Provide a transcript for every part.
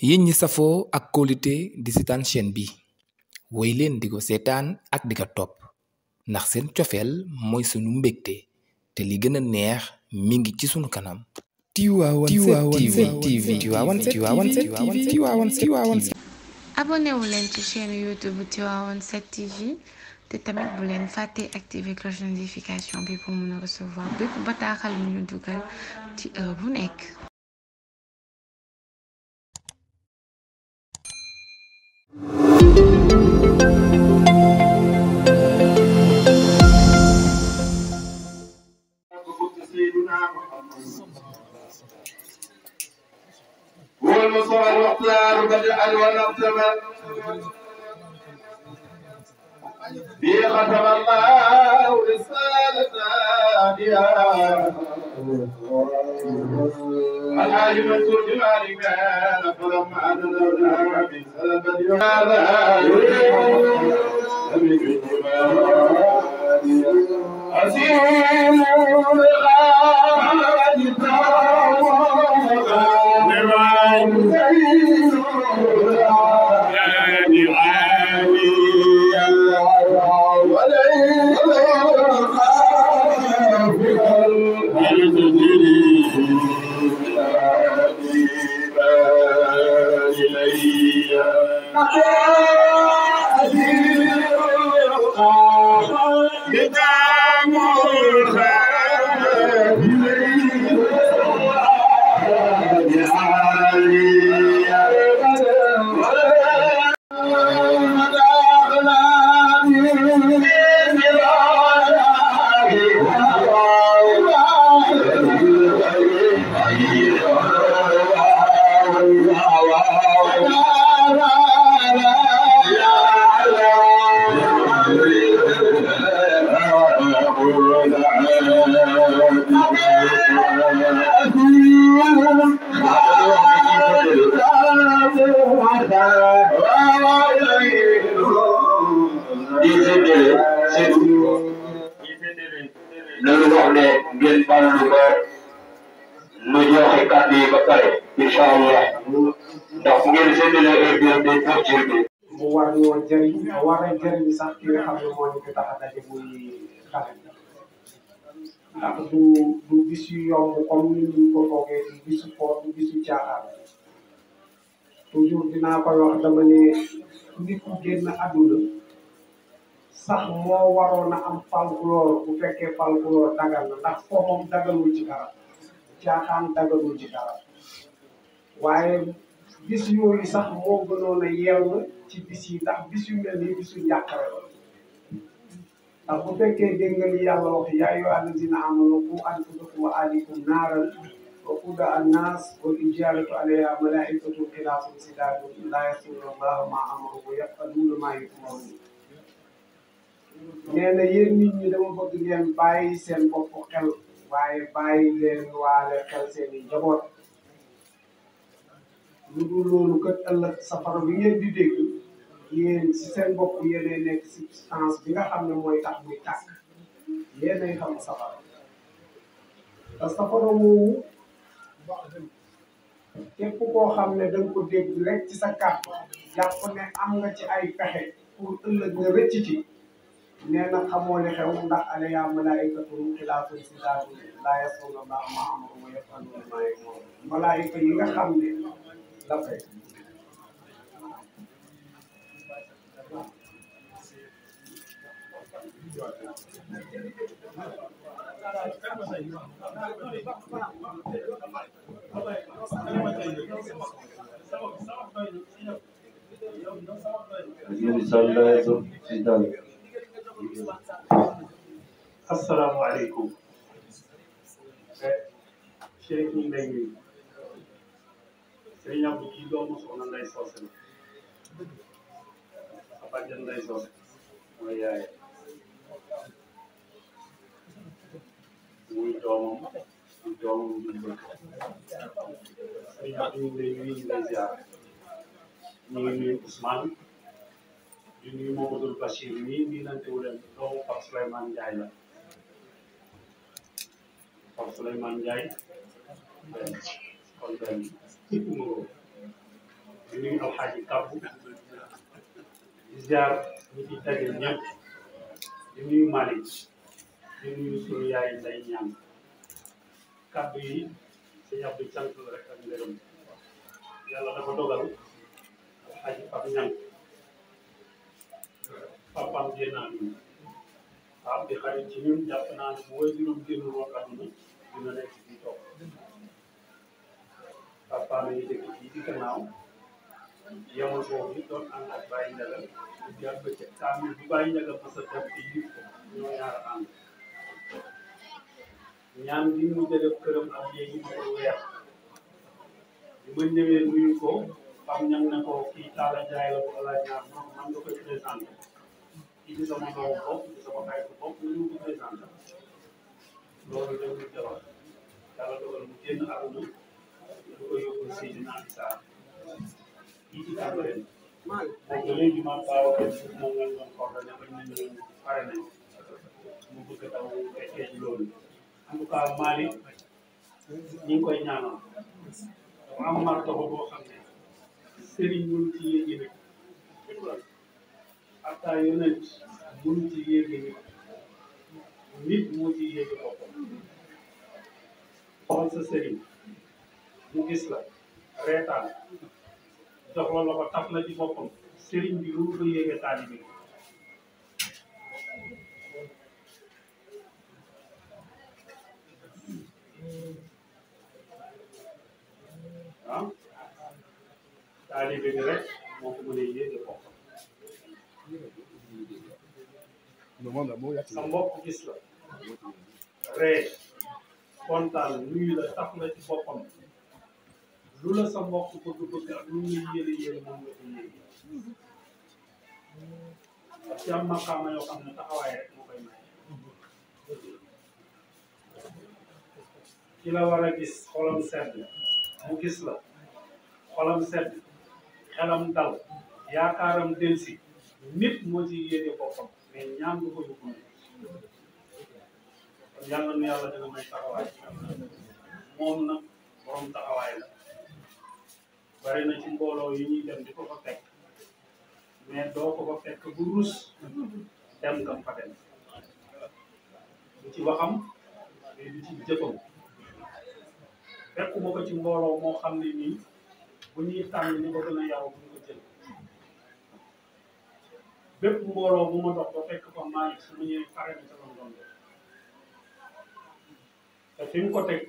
yéen ñi safoo ak kóolute di seetaan chaîne bi woy leen di ko seetaan ak di ko topp ndax seen cofeel mooy sunu mbégte te li gën a neex mi ngi ci sunu kanam. Tivaouane 7TV. abonné wu leen ci chaîne YouTube Tivaouane 7TV te tamit bu leen fàtte activer cloche de notification bi pour mën a recevoir bépp bataaxal bu ñu dugal ci heure bu nekk. هو المصطفى المختار بدءا ونختما به ختم الله رسالة هادية الحاج منصور جمالي كان فلما أدلنا من سلبة هذا عظيم loolu wax ne ngeen baal lu ko lu joxe kàddu yi ba pare incha allah ndax bu ngeen séddale heure bi day toog bi. mu war ñoo jëriñ war a jëriñ sax ki nga xam ne moo ñu fi tax a daje muy xale ndax du bis yu yomb comme ni ñu ko foogee di bisu foo du bisu caaxaan toujours dinaa koy wax dama ne nit ku génn àdduna sax moo waroon a am folklore bu fekkee folklore dagal na ndax foo moom dagalul ci dara caaxaan dagalul ci dara waaye bis yooyu sax moo gënoon a yell ci bis yi ndax bis yu mel ni bisu njàqare la ndax bu fekkee dégg nga li yàlla wax yaa ayyuhaa allaziina aamanuu quu anfusakum wa ahliikum naaran waquuduhaa an-naas wal hijaaratu alayhaa malaa'ikatun ghilaasun shidaadun laa ya'suuna llaaha maa amarahum wa yaf'aluuna maa yu'maruun nee na yéen nit ñi dama bëgg ngeen bàyyi seen bopp xel waaye bàyyi leen waale xel seen i njaboot lu dul loolu kat ëllëg safara bi ngeen di dégg yéen si seen bopp yéenay nekk substance bi nga xam ne mooy tax muy tàkk yéenay xam safara te safara woowu képp koo xam ne da nga ko dégg rek ci sa kàddu jàpp ne am nga ci ay pexe pour ëllëg nga rëcc ci nee na xamoo li xew ndax alayhaa malaa'ikatun ghilaasun shidaadun laa ya'suuna llaaha maa amarahum wa yaf'aluuna maa yu'maruun malaayika yi nga xam ne dafay asalaamaaleykum Cheikh ñu ngi lay nuyu Serigne Abdou kii doomu soxna Ndeye Socé la sa bàjjen Ndeye Socé mooy yaay muy doomam ñu bëgg Serigne Abdou ñu ngi lay nuyu ñu lay ziar ñu ngi nuyu Ousmane di nuyu Mamadou Bachir nii nante wu leen doomu Pape Souleymane Ndiaye la Pape Souleymane Ndiaye kon benn di nuyu Alxaaji Kabbu di ziar ñi fi daje ñëpp di nuyu Malick di nuyu sunu yaay Ndeye Ñaan kàddu yi sëñ Abdou sant la rek ak ngërëm yàlla dafa dogal Alxaaji Pape Ñang papaam génn àdduna waaw di xarit ci ñun jàpp naa ne bu way juróom génn woon àdduna dina nekk fii toog papaam yi dëkk fii di gannaaw yemul foofu doon ànd ak Baye Ndiaga di jaar ba ca kaamil bu Baye Ndiaga mos a def ci yëpp ñoo ñaar ànd ñaan gi mu def këram ak léegi ma ko weer bi ma ñëwee nuyu ko Pape Ñang ne ko kii Talla Ndiaye la ko wala ñaar moom man nga koy présenté kii di sama doomu bopp di sama xarit bopp ñu ko présenté loolu dañuy jawal yàlla dogal mu génn àdduna lu ko yóbbul Seydina Issa kii ci Cambérène moom ba léegi ma baaw moom lañ doon coordonné bañ nañu pare nañ mu bëgg daw fekkee ci loolu en tout cas Malick ñi ngi koy ñaanal dafa am martaba boo xam ne sëriñ mënu ci yéegi nit ata yonent mënu ci yéegi nit moo ci yéegi boppam xool sa sëriñ mu gis la reetaan jox la ko taf la ci boppam sëriñ bi lu mu ko yéege taalibe bi ah taalibe bi rek moo ko mën a yéege boppam sa mbokk gis la ree kontaan nuyu la taf la ci boppam lu la sa mbokk bëgg ak lu muy yéene moom nga ko yéege parce que am maqaama yoo xam ne taxawaay rek moo koy may ki la war a gis xolam sedd mu gis la xolam sedd xelam dal yaakaaram delsi nit moo ci yéege boppam mais ñaan nga ko yóbbu ne kon yàlla nu yàlla dina may taxawaay moom nag borom taxawaay la bari na ci mbooloo yi ñuy dem di ko fa fekk mais doo ko fa fekk bu rus dem nga fa dem du ci waxam mais du ci jëfam fekkuma ko ci mbooloo moo xam ne nii bu ñuy tànn ni ko gën a yaru bu ñu ko jël bépp mbooloo bu ma dox ba fekk fa maa ngi su ma ñëwee pare na ca doon te fi mu ko teg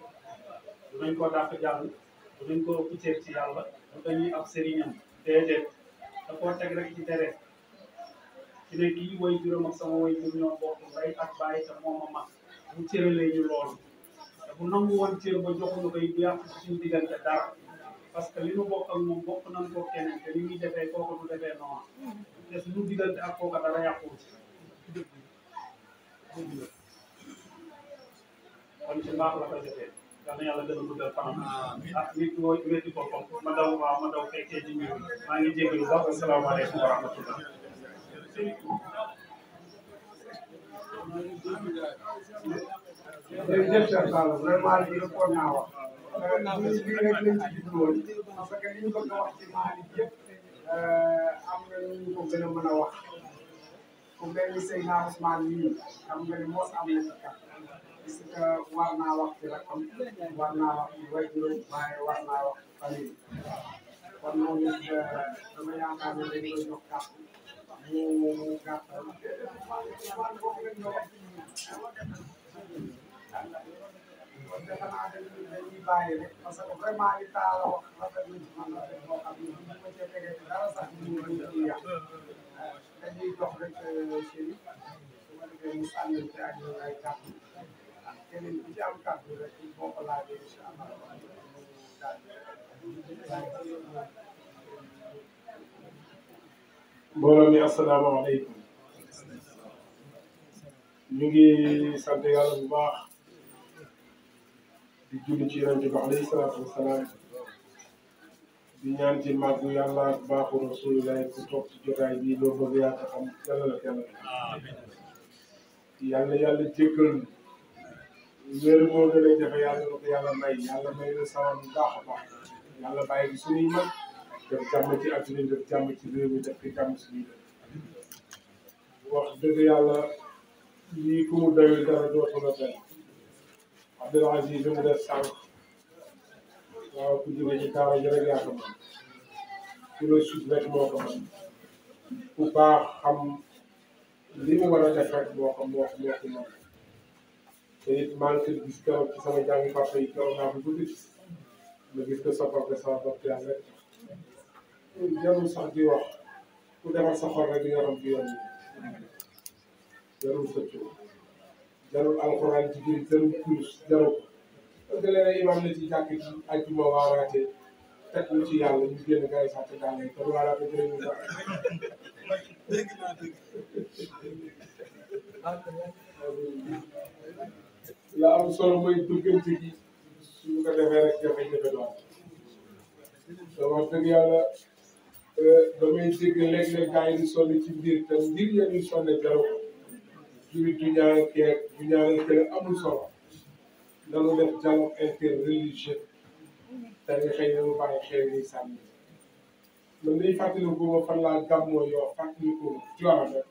dinañ ko dàq jàng dinañ ko ëpp ceeb ci yàlla du dañuy ab sëriñam déedéet da koo teg rek ci deret ci ne kii way juróom ak sama way jur ñoo bokk ndey ak bàyyi te moom a mag mu cëralee ñu loolu te bu nangu woon cër ba joxuñu koy bu yàq ci suñu diggante dara parce que li ñu bokk ak moom bokk nañ ko keneen te li muy defee kooku du defee noonu te suñu diggante ak kooka dara yàqu ci kon ci mbaax la ko defee yal na yàlla gën a guddal fanam ah nit mooy wéti boppam ma daw fekkee ci mbir maa ngi jégalu baax asalaamaaleykum wa rahmatullah jërëjëf Cheikh Talla vraiment lii rek war naa wax lii rek lañ ci jubluwoon parce que li ñu bëgg a wax ci Malick yëpp am na ñu ko gën a mën a wax ku mel ni Seydina Ousmane nii xam nga ni mos am na ci kat parce que war naa wax ci rakam war naa wax ci waajuram waaye war naa wax famille kon moom it dama yaakaar ne dañ koy jox kàddu mu gàttal kon defe naa dañuy bàyyi rek parce que vraiment li Talla wax rafet na ci man rafet boo xam ne bu ma cee tegee ci dara sax ñu ngi ciy yàq dañuy jox rek Chérif su ma defee mu sànni ci ak ay kàddu keneen ku ci am kàddu rek boo ko laajee incha allah mbooloo mi asalaamaaleykum ñu ngi sant yàlla bu baax di julli ci yonent bi alayhi salaatu wasalaam di ñaan ci màggu yàlla ak baaxu rasulilah ku toog ci jotaay bii loo bëgg yaa ko xam yàlla la yàlla yàlla jéggal wér moo gën a jafe yàlla na ko yàlla may na sawar bu baax a baax yàlla bàyyi gi suñuy mag def jàmm ci àdduna def jàmm ci réew mi def jàmm suñu réew wax dëgg yàlla lii ku mu doyul dara dootu la doy Abdoul Aziz mu def sànq waaw ku jóge ci daara ji rek yaa ko mën ku la sut rek moo ko mën ku baax xam li mu war a def rek moo ko mën te it maa ngi koy gis keroog ci sama jàngi papa yi keroog naa ko bëgg gis ma gis ko sa papa sama bopp yàlla rek jarul sax di wax ku defar sa xol rek di nga xam ci yoon bi jarul sëccu jarul alxuraan ci biir jarul kurus jarul parce que léeg-léeg imam na ci jàkk ci àjjuma waaraate teg ñu ci yàlla ñu génn gars yi sax te daal kon waaraate jërëjëf sax dégg naa dégg la am solo mooy duggante gi suñu ko defee rek jafe-jafe doon te wax dëgg yàlla damay dégg léeg-léeg gars yi di sonn ci mbir te mbir ya ñuy sonne jarul jullit du ñaanal keek du ñaanal keek amul solo nanu def dialogue interreligieux te nga xëy na mu bàyyi xeer yi sànni man day fàttaliku ma fan laa gàmmoo yoo fàttaliku ci wàllu rek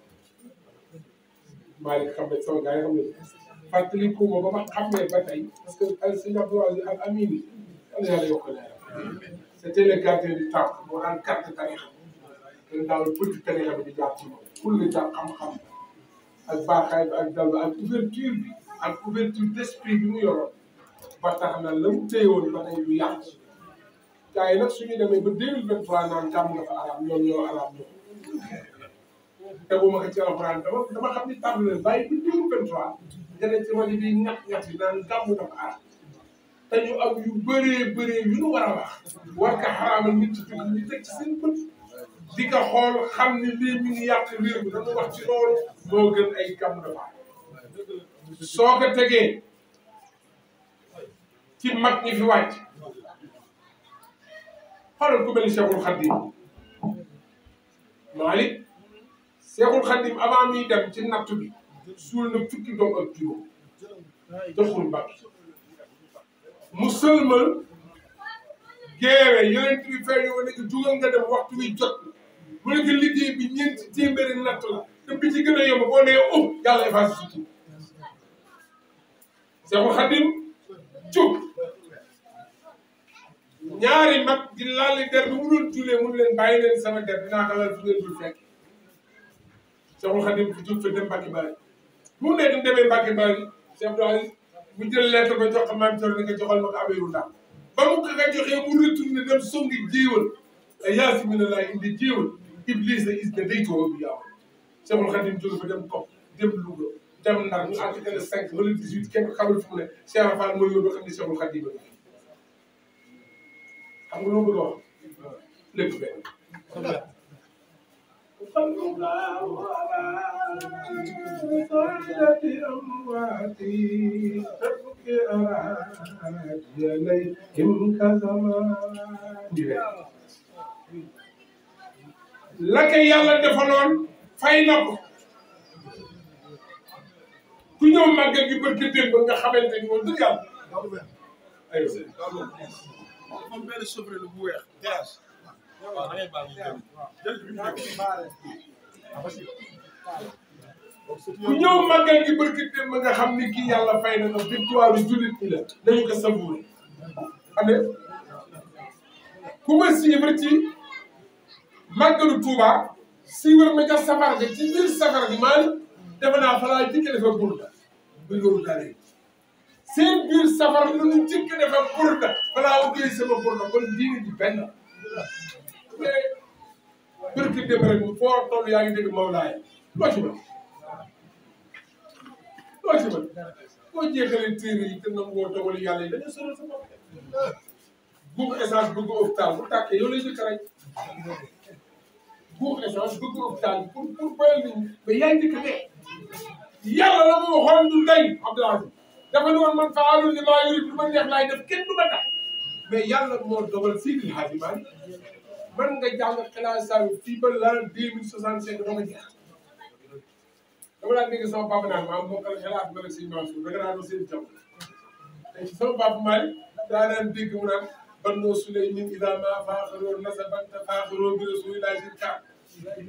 Malick xam ne sama gars yi xam ne fàttaliku ma ba ma xamee ba tey parce que ay sëñ Abdou Aziz ak Amini yàlla yàlla yokk leeral c'était le gardien du temple moo daan carte tarixa te daal petit tarixa bi di jaar ci moom pour le jaar xam-xam ak baaxaay bi ak dal bi ak ouverture bi ak ouverture d'esprit bi mu yoroon ba tax na la mu téyewoon ba tey du yàq gars yi nag suñu demee ba 2023 naan jàmm nga fa arab ñoom ñoo arab ñoom te bu ma ko ci alxuraan dama xam ni tàmm leen bàyyi ba 2023 nga ne ci wàllu bi ñax yi naan jàmm nga fa arab te ñu am yu bëree yu nu war a wax war ka xaraamal nit ci dugg ñu teg ci seen bët di ko xool xam ni lii mi ngi yàq réew mi dañu wax ci loolu moo gën ay jàmm nga fa soo ko tegee ci mag ñi fi wàcc xoolal ku mel ni Cheikhul Khadim Malick Cheikhul Khadim avant muy dem ci nattu bi suul na fukki doom ak juróom joxul mbàkk mu sëlmal géewe yeneen bi feeñu woon ne jugal nga dem waxtu wi jot mu nekk liggéey bi ñeenti téeméeri natt la te bi ci gën a yomb boo nee yàlla effacé si tur Cheikhul Khadim jóg ñaari mag di laali der bi mu doon jullee mu leen bàyyi leen sama der dinaa ko laal fu ngeen dul fekk Cheikhul Khadim fi jóg fa dem Mbacke Bari mu nekk demee Mbacke Bari Cheikh Abdou Aziz mu jël lettre ba jox ko maam Thior ne nga joxal ma ko Abiru Ndaw ba mu ko nga joxee mu retourné dem songi jéewal yaasi mi ne laa indi jéewal Iblis a is na day too bi yaaw Cheikhul Khadim jóge fa dem Kopp dem Louga dem Ndar ñu àgg le 5 wala 18 kenn xamul fu mu ne Cheikh Fall mooy yóbbu xam ne Cheikhul Khadim la xam nga loo bëgg a wax lépp benn la ko yàlla defaloon fay na ko ku ñëw màggal gi barke démb ba nga xamante ni moom dëgg yàlla aywa am benn sobrelu bu weex gaz waaw da ngay baal ku ñëw màggal gi barke démb ba nga xam ni kii yàlla fay na ko victoire jullit ñi la dañu ko savouré xam ne ku ma suivre ci màggalu Touba suivre ma ca safar gi ci biir safar gi maanaam defe naa fa laa jëkk defa burda bu loolu dalee seen biir safar lu ñu jëkk defa burda balaa ubbee sama burda kon diine ji benn mais barke démb rek foo toll yaa ngi dégg Mawlaay loo ci mën loo ci mën boo jeexalee téere yi te nangoo dogal yàlla yi dañu sonal sa bopp guux essence bëgg hôpital bu tàkkee yow lay jëkk rek guux essence bëgg hôpital pour bayal nit ñi mais yaa ngi jëkk dee yàlla la mu waxoon du ndey Abdoul Aziz dafa ne woon man fa'aalun limaa yuriid lu ma neex laay def kenn du ma tax mais yàlla moo dogal Seydil Hadji Malick man nga jàng xilaasa bi fii ba l'an 2065 doo ko jeex dama daan dégg sama papa naan maa bokkal xilaas ba rek sëñ Mansour da nga daan doon seen jamono te sama papa Malick daa daan dégg mu naan بنو سليم إذا ما فاخروا نسبا تفاخروا برسول الله الكعب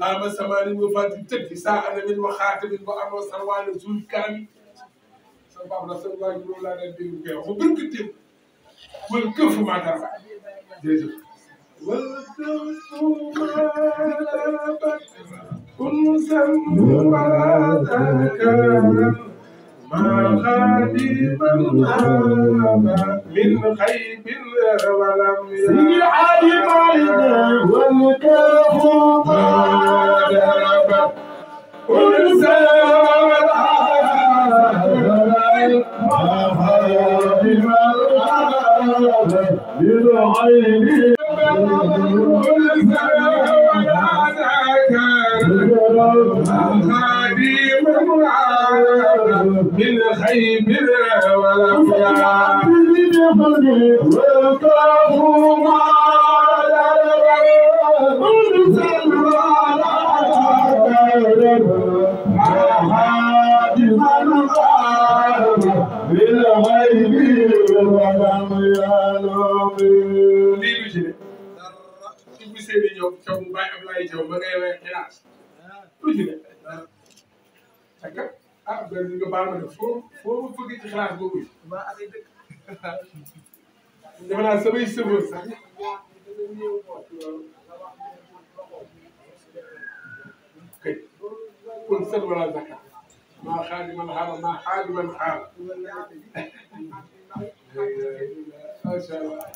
أما سمان وفات تبكي ساعة من وخاتم وأما سروان زول كامل سبب رسول الله يقول الله ندير بيه وبركتين والكف ما ترفع والكف ما ترفع كن سم ولا ذكر ما خادما من خيب ولم يسمع عالما والكف ما ترفع كن سم ما خادما بالعين من خيب ولم nga baal ma def foo fëgg ci xalaat boobu defe naa samay sëfër sax kay kon sën wala zakka maa xaadi man xaala maa xaadi man xaala macha allah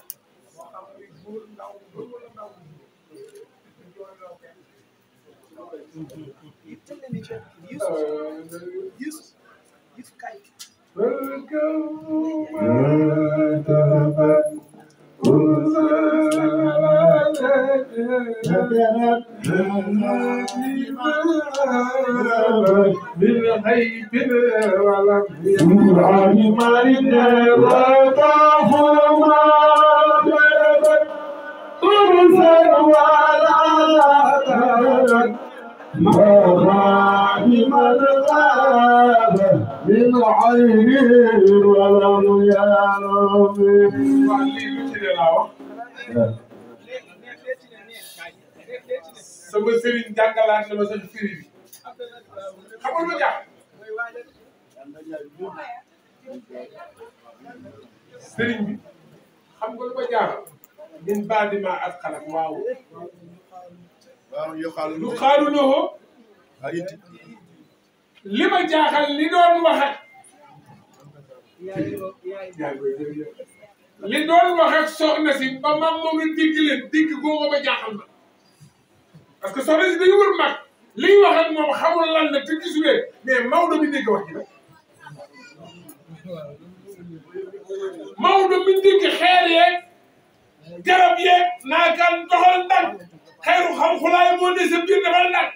sama sëriñ jàngalaat sama sëriñ firi bi xam nga lu ma jaaxal sëriñ bi xam nga lu ma jaaxal min baadi ma asqalat waaw lu xaalu loo li ma jaaxal li doon wax ak li doon wax ak soxna si ba mam moom la digg leen digg googu ba jaaxal na parce que soxna si dañu wër mag liy wax ak moom xamul lan la te gisulee mais Maodo mi dégg wax ji la Maodo mi dégg xeer yeeg garab yeeg naakaan doxal ndànk xeeru xam xulaay moo ne sa biir defal ndànk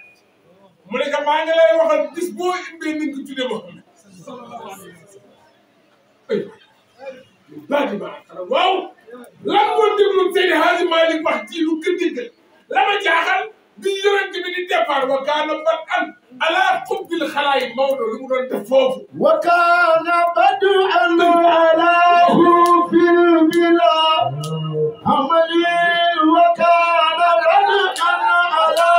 mu ne ko maa ngi lay waxal bis boo imbee ni nga ko tuddee ma baadi ma waaw lan moo déglu Seydi Hadji Malick wax ci lu ko déggal la ma jaaxal bi yonent bi di départ wa kaana bad'an ala xubbil xalaay Maodo lu mu doon def foofu wa kaana bad'an ala xubbil bilaa amali wa kaana bad'an ala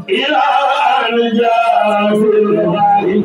إلى أرجاء الغالي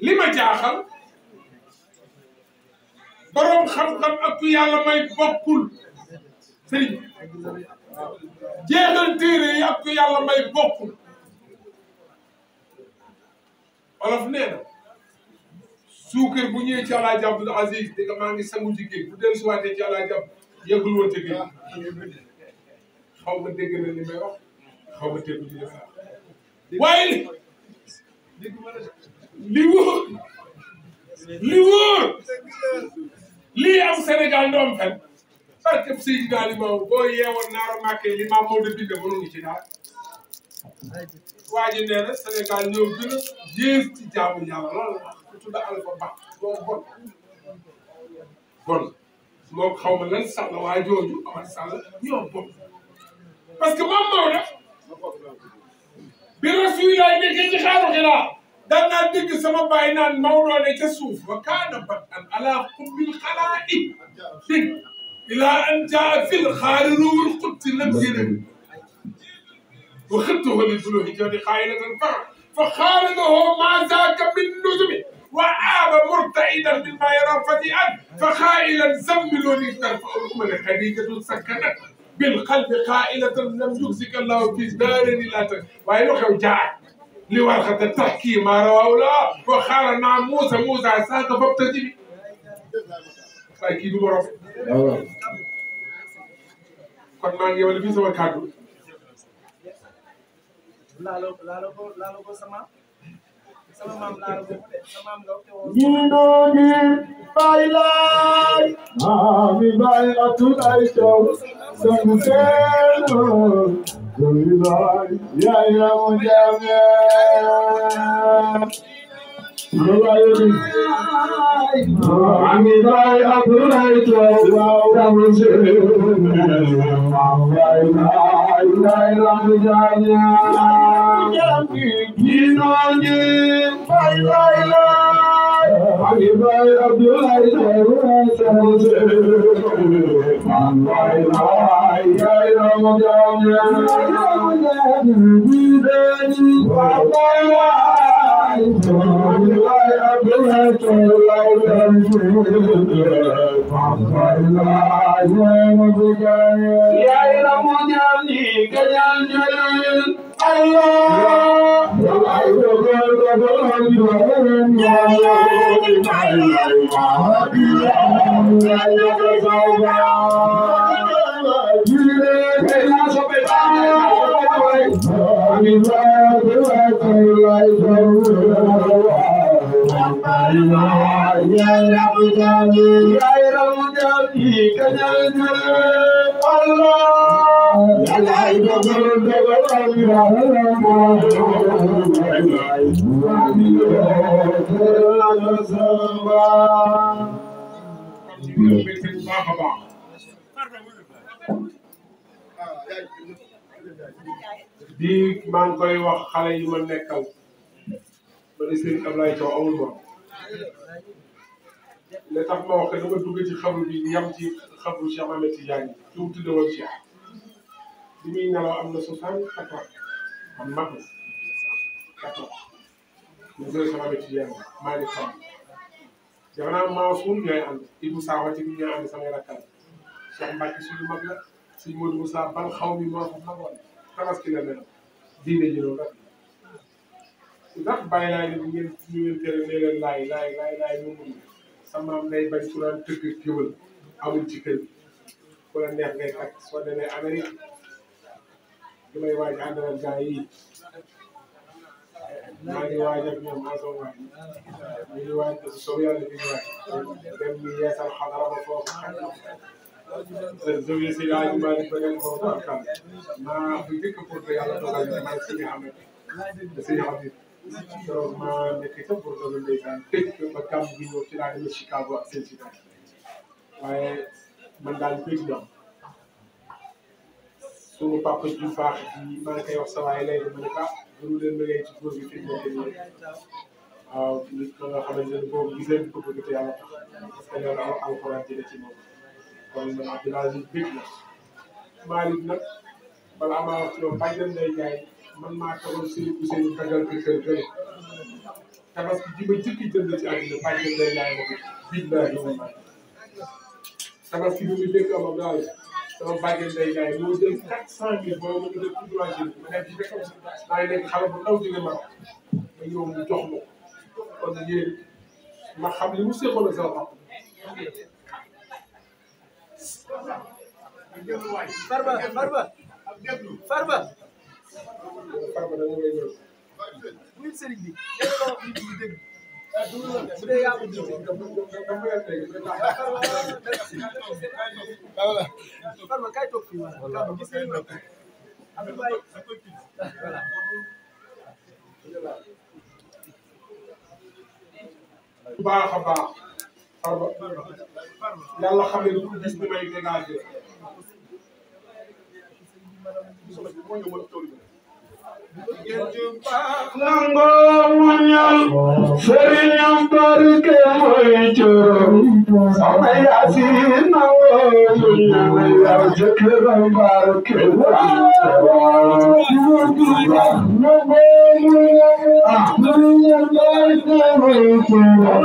li ma jaaxal borom xam-xam ak ku yàlla may bokkul sëriñ jeexal téere yi ak ku yàlla may bokkul olof nee na suukar bu ñëwee ci Alaaji Abdul Aziz di nga maa ngi sangu ci géej bu dellu siwaatee ci Alaaji Abdu yëgul woon ci géej xaw ma dégg na li may wax xaw ma tegu ci def waaye li wóor lii am Sénégal ndoom fen parce que Seydina Limaamu boo yeewoon naara màkkee li maam moo de bind mënuñu ci daal waa ji nee na Sénégal ñoo gën a yées ci jaamu yàlla loolu wax ku tudd Alpha Ba boo bon moom xaw ma lan sax la waa jooju Amady Sall ñoo bon parce que maam Maodo bi Rasulullah nekkee ci xaaru Xiraa daan naa dégg sama baay naan Maodo ne ca suuf wa kaana bat'an ala xubbil xalaa'iq dégg ilaa an jaa fil xaari ruwul qudsi lam yëlem wa xëttuhu lil buluuhi jawdi xaayilatan fa xaaladahu maa zaaka min nuzumi wa aaba murtaidan mimmaa yaraa fati'an fa xaa'ilan zammiluni tarfa'u al-umama xadiijatu sakkanat bil qalbi xaa'ilatan lam yuxzika Allaahu fi daarayni laa tak waaye lu xew jaar li war xa te tax kii maa rawaahu la wa xaala naa Muusa saaka fabtadi bi waaye kii du borom kon maa ngi yewale fii sama kàddu laalo ko sama maam laalo ko sama maam nga ko Jinoni bailai, ami bai atulai chau, samselo, zulai, ya mujame. Ami bai atulai chau, samselo, ya mujame. Jinoni bailai. Ami bai Abdullahi di maa ngi koy wax xale yi ma nekkal ba ne Serigne Ablaye Thiaw amul moom li tax ma wax que dama dugg ci xabru bi yam ci xabru Cheikh Ahmed Tidiane fi mu tudde woon Cheikh bi muy nelaw am na 64 man mag na 14 ñu jël Cheikh Ahmed Tidiane maa ngi xam Jangan Mansour ñooy ànd Ibou Sakho ci ñooy ànd samay rakkal Cheikh Mbacke suñu mag la suñu Modou Moussa bal xaw mi moo ko magoon tabaski la mel diine ji loolu rek ndax bàyyi naa ne ngeen ñu ngeen tere ne leen laay moom sama maam day bañ ku naan tëgg géwël amul ci kër gi ku la neex ngay takk soo demee Amérique di may waaj àndal gaa yi maa ngi waaj ak ñoom maçon waaj ñu ngi waaj soo yàlla di waaj dem ñu yeesal xadara ba foofu jóge si laaj maa di beneen foofu ak kan maa bu njëkk pour que yàlla dogal na maa si nga xam ne si nga xam ne donc maa nekk ca pour que ndeysaan tëj ba gàmm gi ñëw ci laa demee Chicago ak seen Chicago waaye man daal bëgg na sunu papa ju baax ji maa ngi koy wax sa waay léegi ma ne ko gënu leen liggéey ci góor gi fi mu nekk nii waaw nit ko nga xamante ne boobu gis leen ko bëgg te yàlla tax parce que loolu alxuraan jële ci moom kon man Abdoulaye bëgg na Malick nag balaa maa wax ci loolu bàjjen day jaay man maa taxoon Serigne Ousseynou tagal ko kër gële tabaski ji ma jëkki jënd ci àddina bàjjen day jaay ma ko billahi wallahi tabaski bi mu jëkk am daal sama bàjjen day jaay moo jël 400 000 boo ma ko def ci droit ma nekk ci dëkk maa ngi nekk xale bu ndaw jóge ma ñëw mu jox ma kon yéen ma xam li mu seqoon ak sama papa Farba da nga may ñëw muy sëriñ bi yéen a wax nit ñi dégg bu dee yaa ko jiite Farba kay toog fii wala gis nañu la Abdoulaye voilà bu baax a baax Farba yàlla xam ne du gis ni may dégagé nango muñal sëriñam barke mooy juróom sama yaasin nango muñal yow jëkkëram barke nango muñal barke mooy juróom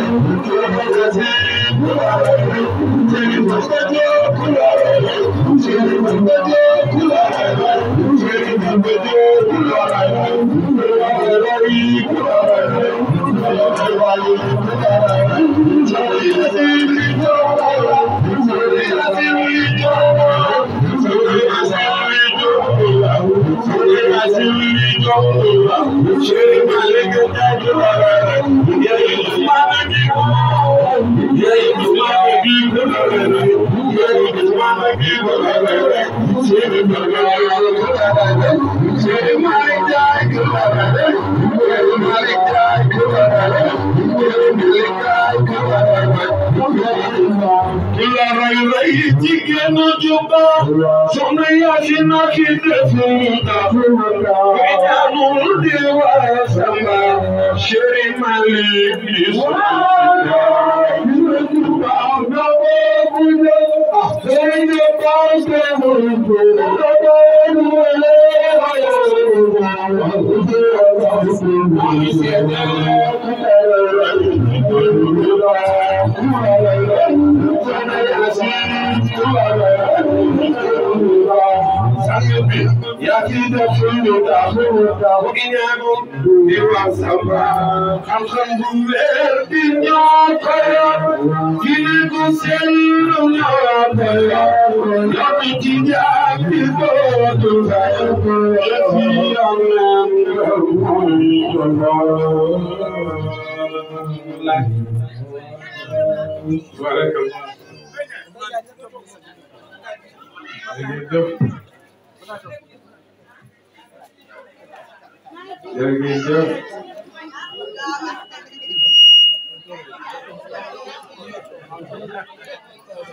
Thank you.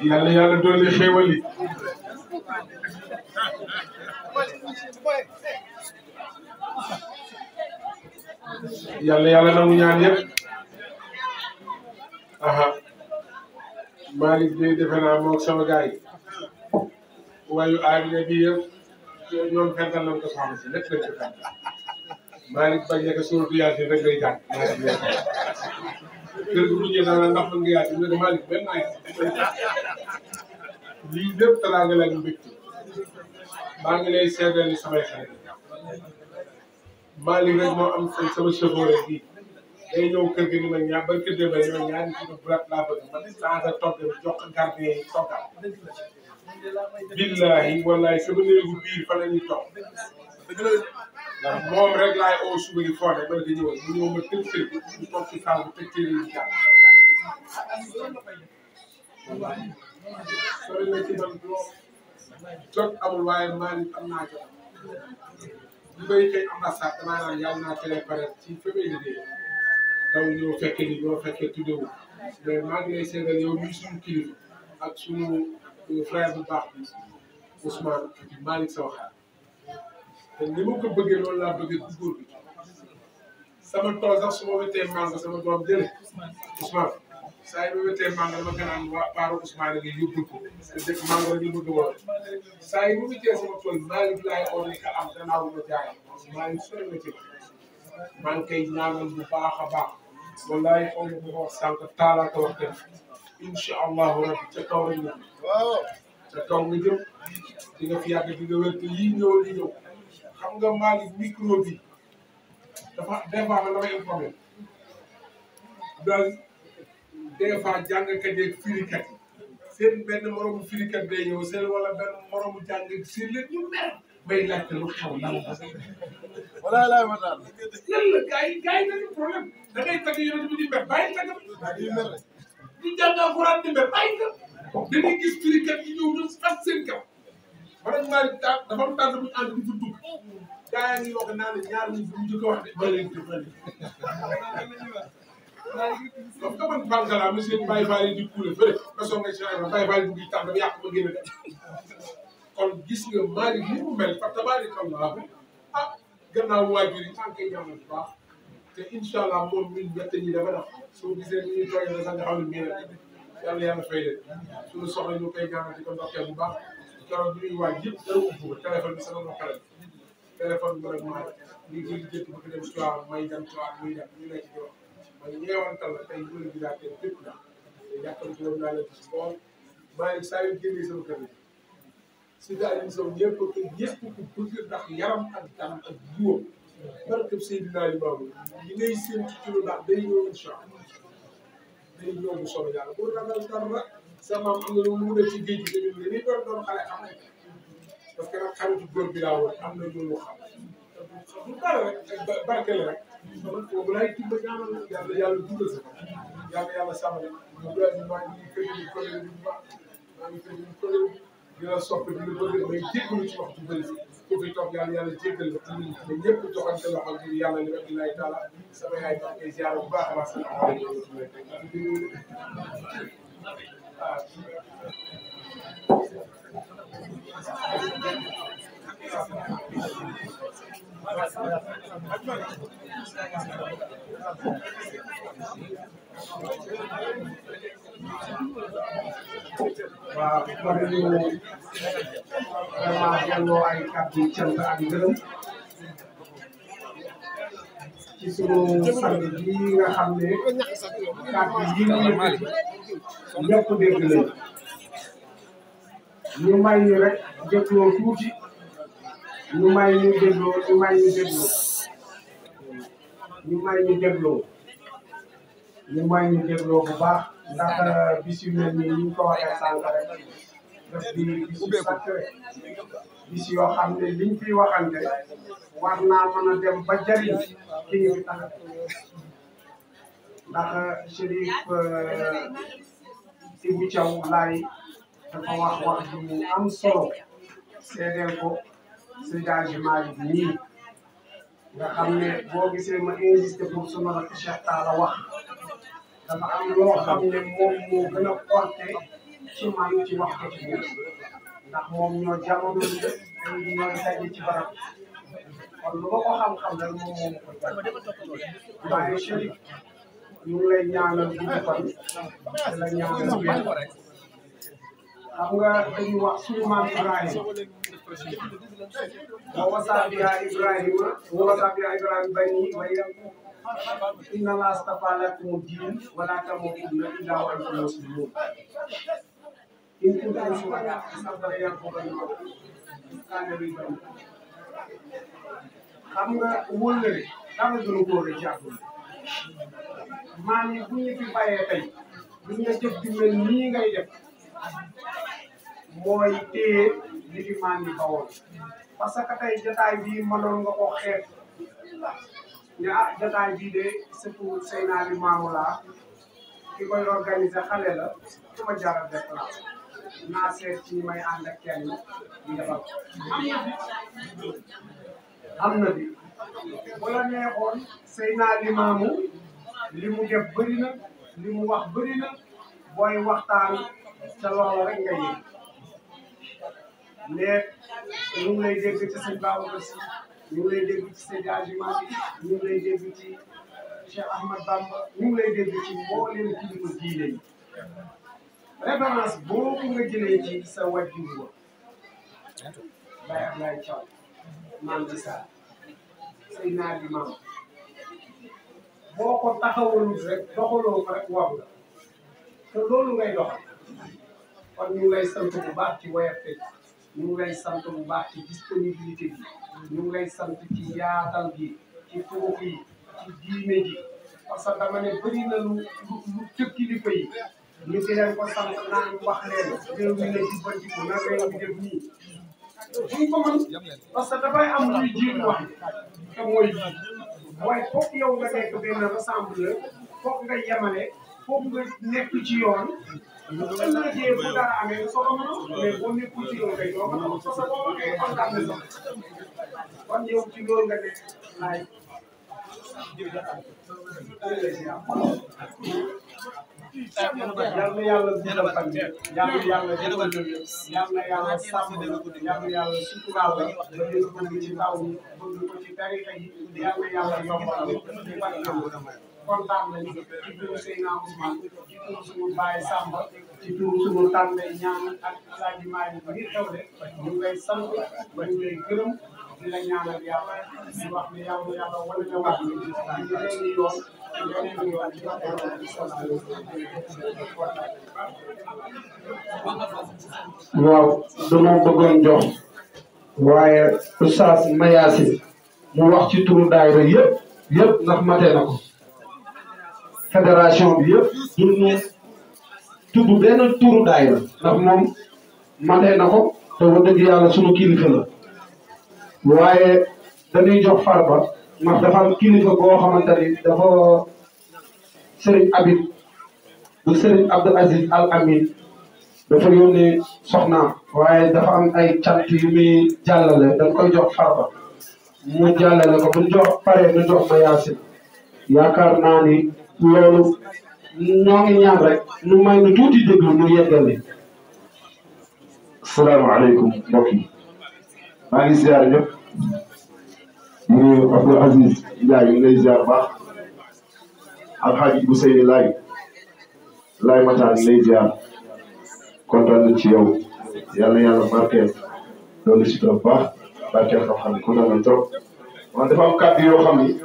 yàlla yàlla dolli xéewal yi yàlla yàlla nangu ñaan yëpp aha Malick de defe naa moom sama gars yi wayu aadina bi yëpp ñoom fental nañ ko soxna si lépp lañ ko fental Malick bañ nekk suuratu Yaasin rek lay jàng kër gi bu ñu naan ndax mën nga Yaasin nga Malick benn naay lii lépp teraanga la ñu mbégte maa ngi lay seedeel ni samay xarit Malick rek moo am sama chauffeur bi day ñëw kër gi ni ma ñaar ba kër gi ba ni ma ñaari kilo brat laa bëgg ma changé togg bi jox ko gardien yi toggal billahi wallahi sama néegu biir fa la ñuy toog ndax moom rek laay oo suba gi foo ne ba nga ñëwal mu ñëw ma tëj kër gi ñu toog ci saal bi tëj téere yi jàng sori na ci man jot amul waaye Malick am naa jot li bay xëy ambassade damaa naan yàlla naa télé pare ci fa may liggéey daw ñoo fekke ni ñoo fekkee tuddewu mais maa ngi lay seedal yow mii suñu kilifa ak suñu frère bu baax bi Ousmane Malick Sow xaar te ni ma ko bëggee loolu laa bëggee bu góor bi sama tool sax su ma wetee mango sama doom jële Ousmane saa yi ma wetee mango dama gën a am waa paaru Ousmane nga yóbbul ko te dëkk mango rek la bëgg woon saa yi ma wetee sama tool Malick laay oo ni ka am gannaaw ma jaay Malick sori na ci maa ngi koy ñaanal bu baax a baax wallahi xaw ma ko wax sànq taalaa ko wax dëgg incha allahu rabbi ca kaw rek la ca kaw nga jëm di nga fi yàgg di nga wér te lii ñëw li ñëw xam nga Malick micro bi dafa des fois man damay am problème daal des fois jàngkat yeeg firikat yi seen benn moromu firikat day ñëw seen wala benn moromu jàng si leen ñu mer may laajte lu xew lan la. wala laay ma daal. lan la gars yi dañu problème da ngay tagg yonent bi di mer bàyyi tagg di jàng alxuraan di mer bàyyi tagg dañuy gis firikat yi ñëw ñu fas seen kaw man ak Malick dafa am tànn bu ñu ànd di fa dugg gaa yaa ngi wax naa ne ñaar ñi bu ñu ko wax de ma leen di bëri comme que man Bangala monsieur Baye Fall di kuule fële nga soog nga si Baye Fall dugg yi tax dama yàq ma génn dem kon gis nga Malick ni mu mel fa tabaarakallah ah gannaaw waajur yi maa ngi koy ñaanal bu baax te incha allah moom ñun ñett ñi dafa def soo gisee ni ñuy tooyee na sax nga xam ne mii rek yàlla yàlla fay leen suñu soxla ñu koy ñaanal di ko ndokkee bu baax keroog bi ñuy waaj yëpp dara ubbi ko téléphone bi sama ndokkale téléphone bi rek maa ñu ngi koy jënd bëgg dem Tivaouane may dem Tivaouane muy dem ñu nekk ci wax man ñeewantal la tey bëri bi daa tey bépp la te yàqal ci woon naa leen ci bool maa ngi saa yu génnee sama kër yi si daal di sow ñëpp ku bëgg ndax yaram ak dam ak jiwam barkeb Seydina Limaamu li ngay séntu ci lu baax day ñëw incha allah day ñëw bu soobee yàlla bu ragal dara sa maam am na lu mu def ci géej gi tamit li doon xale xam nañ parce que nag xaritu góor bi laa woon am na loolu xam du dara rek barke la rek man boobu laay tudd ñaanal yàlla dugal sa yàlla sàmm mu doon maa ngi fële collègue bi maa ngi fële collègue bi dina soppi dina bëgg may jéggalu ci waxtu bëri ku fi toog yàlla jéggal la te ñëpp joxante loxo ngir yàlla li rabbi laay taala sama yaay baax ngay ziar bu baax a baax waaw kon ñu vraiment delloo ay kàddu cant ak ngërëm ci sunu sang bi nga xam ne kàddu yi ñu yëkkati ñëpp dégg nañ ñu may ñu rek dégloo tuuti ñu may ñu dégloo bu baax ndax bis yu mel nii ñu ko waxee sànq rek daf di bis yu sacré bis yoo xam ne liñ fiy waxante war naa mën a dem ba jariñ ki ñu fi tax ndax Chérif Ibou Thiaw laay dafa wax ju am solo seedeel ko Seydi Hadji Malick nii nga xam ne boo gisee ma insisté pour sunu rakk Cheikh Talla wax dafa am loo xam ne moom moo gën a porté ci man ci wax ko ci biir ndax moom ñoo jamono bi ñoo daje ci barab kon lu ma ko xam-xam rek moom moo ma ko jàpp waaye Chérif ñu ngi lay ñaanal gudd fan di la ñaanal wér xam nga dañuy wax suñu maam Ibrahima wa wasaa bihaa Ibrahima banii wa Yaquub inna Allaaha stafaa lakumu diin wa laa tamuutunna illaa wa antum muslimuun in kuntum shuhadaa iz hadara Yaquuba al-mawtu iz qaala libaniihi xam nga wóllëre dara gënu ko ci àdduna maam yi bu ñu fi bàyyee tey bu ñu jëf ju mel nii ngay def mooy téye li fi maam yi bawoon parce que tey jotaay bii mënoon nga ko xeeb ne jotaay bii de surtout Seydina Limaamu laa ki koy organiser xale la su ma jaral def la naa seet ci may ànd ak kenn ñu defal am na bi wala neexoon Seydina Limaamu li mu def bëri na li mu wax bëri na booy waxtaan ca loolu rek nga yëg mais ñu ngi lay dégg ci sëñ Babacar Sy ñu ngi lay dégg ci Seydi Hadji Malick ñu ngi lay dégg ci Cheikh Ahmad Bamba ñu ngi lay dégg ci mbooleem kilifa diine yi référence boobu nga jëlee ci sa wàjjur wa Baye Ablaye Thiaw maam ci saa Seydina Limaamu boo ko taxawalul rek doxaloo ko rek waru la te loolu ngay doxal kon ñu ngi lay sant bu baax ci woyate ñu ngi lay sant bu baax ci disponibilité bi ñu ngi lay sant ci yaatal gi ci tuux yi ci diine ji parce que dama ne bëri na lu tëkk kilifa yi ñu di leen ko sant naan wax leen réew mi ne jubbantiku na réew mi def nii duñ ko mën parce que dafay am luy jiitu wax te mooy waaye foog yow nga nekk benn rassembleur foog nga yemale foog nga nekk ci yoon ëllëgee bu dara amee soo ko mën mais boo nekkul ci yoon kay doo ko mën parce que boo waxee kontaan na sax kon yow ci loolu nga nekk laay yal na yàlla guddal fan bi yal na yàlla jëfal yal na yàlla sàmm yal na yàlla suturaal la ba li nga bëgg ci taw bi bëgg ko ci tarixa yi yal na yàlla yombalal ci barkeem kontaan nañu ci turu Seydina Ousmane ci turu suñu baay Samba ci turu suñu tànne ñaan ak Alaaji Maalik bi xew de ñu ngi lay sant ba ñu lay gërëm di la ñaanal yàlla di wax ne yàlla yàlla wane na wax ni yeneen i yoon yeneen i yoon waaw dama bëggoon jox waaye Oustaz Mayacine mu wax ci turu daayira yëpp ndax mate na ko fédération bi yëpp duñu tudd benn turu daayira ndax moom mate na ko te wax dëgg yàlla sunu kilifa la waaye dañuy jox Farba ndax dafa am kilifa boo xamante ni dafa Serigne Habib bu Serigne Abdou Aziz Al Amin dafa yónnee soxnaam waaye dafa am ay cant yu muy jàllale dañ koy jox Farba mu jàllale ko bu ñu jox pare ñu jox Mayacine yaakaar naa ni loolu ñoo ngi ñaan rek ñu may nu tuuti déglu mu yeggale. asalaamaaleykum mbokk yi maa ngi ziar ñëpp ñu Abdou Aziz Ndiaye ñu ngi lay ziar baax Alxaaji Ousseynou Laay Matar ñu lay ziar kontaan nañ ci yow yàlla yàlla barkeel loolu si trop baax barkeel xam-xam ne kontaan nañ trop man dafa am kàddu yoo xam ni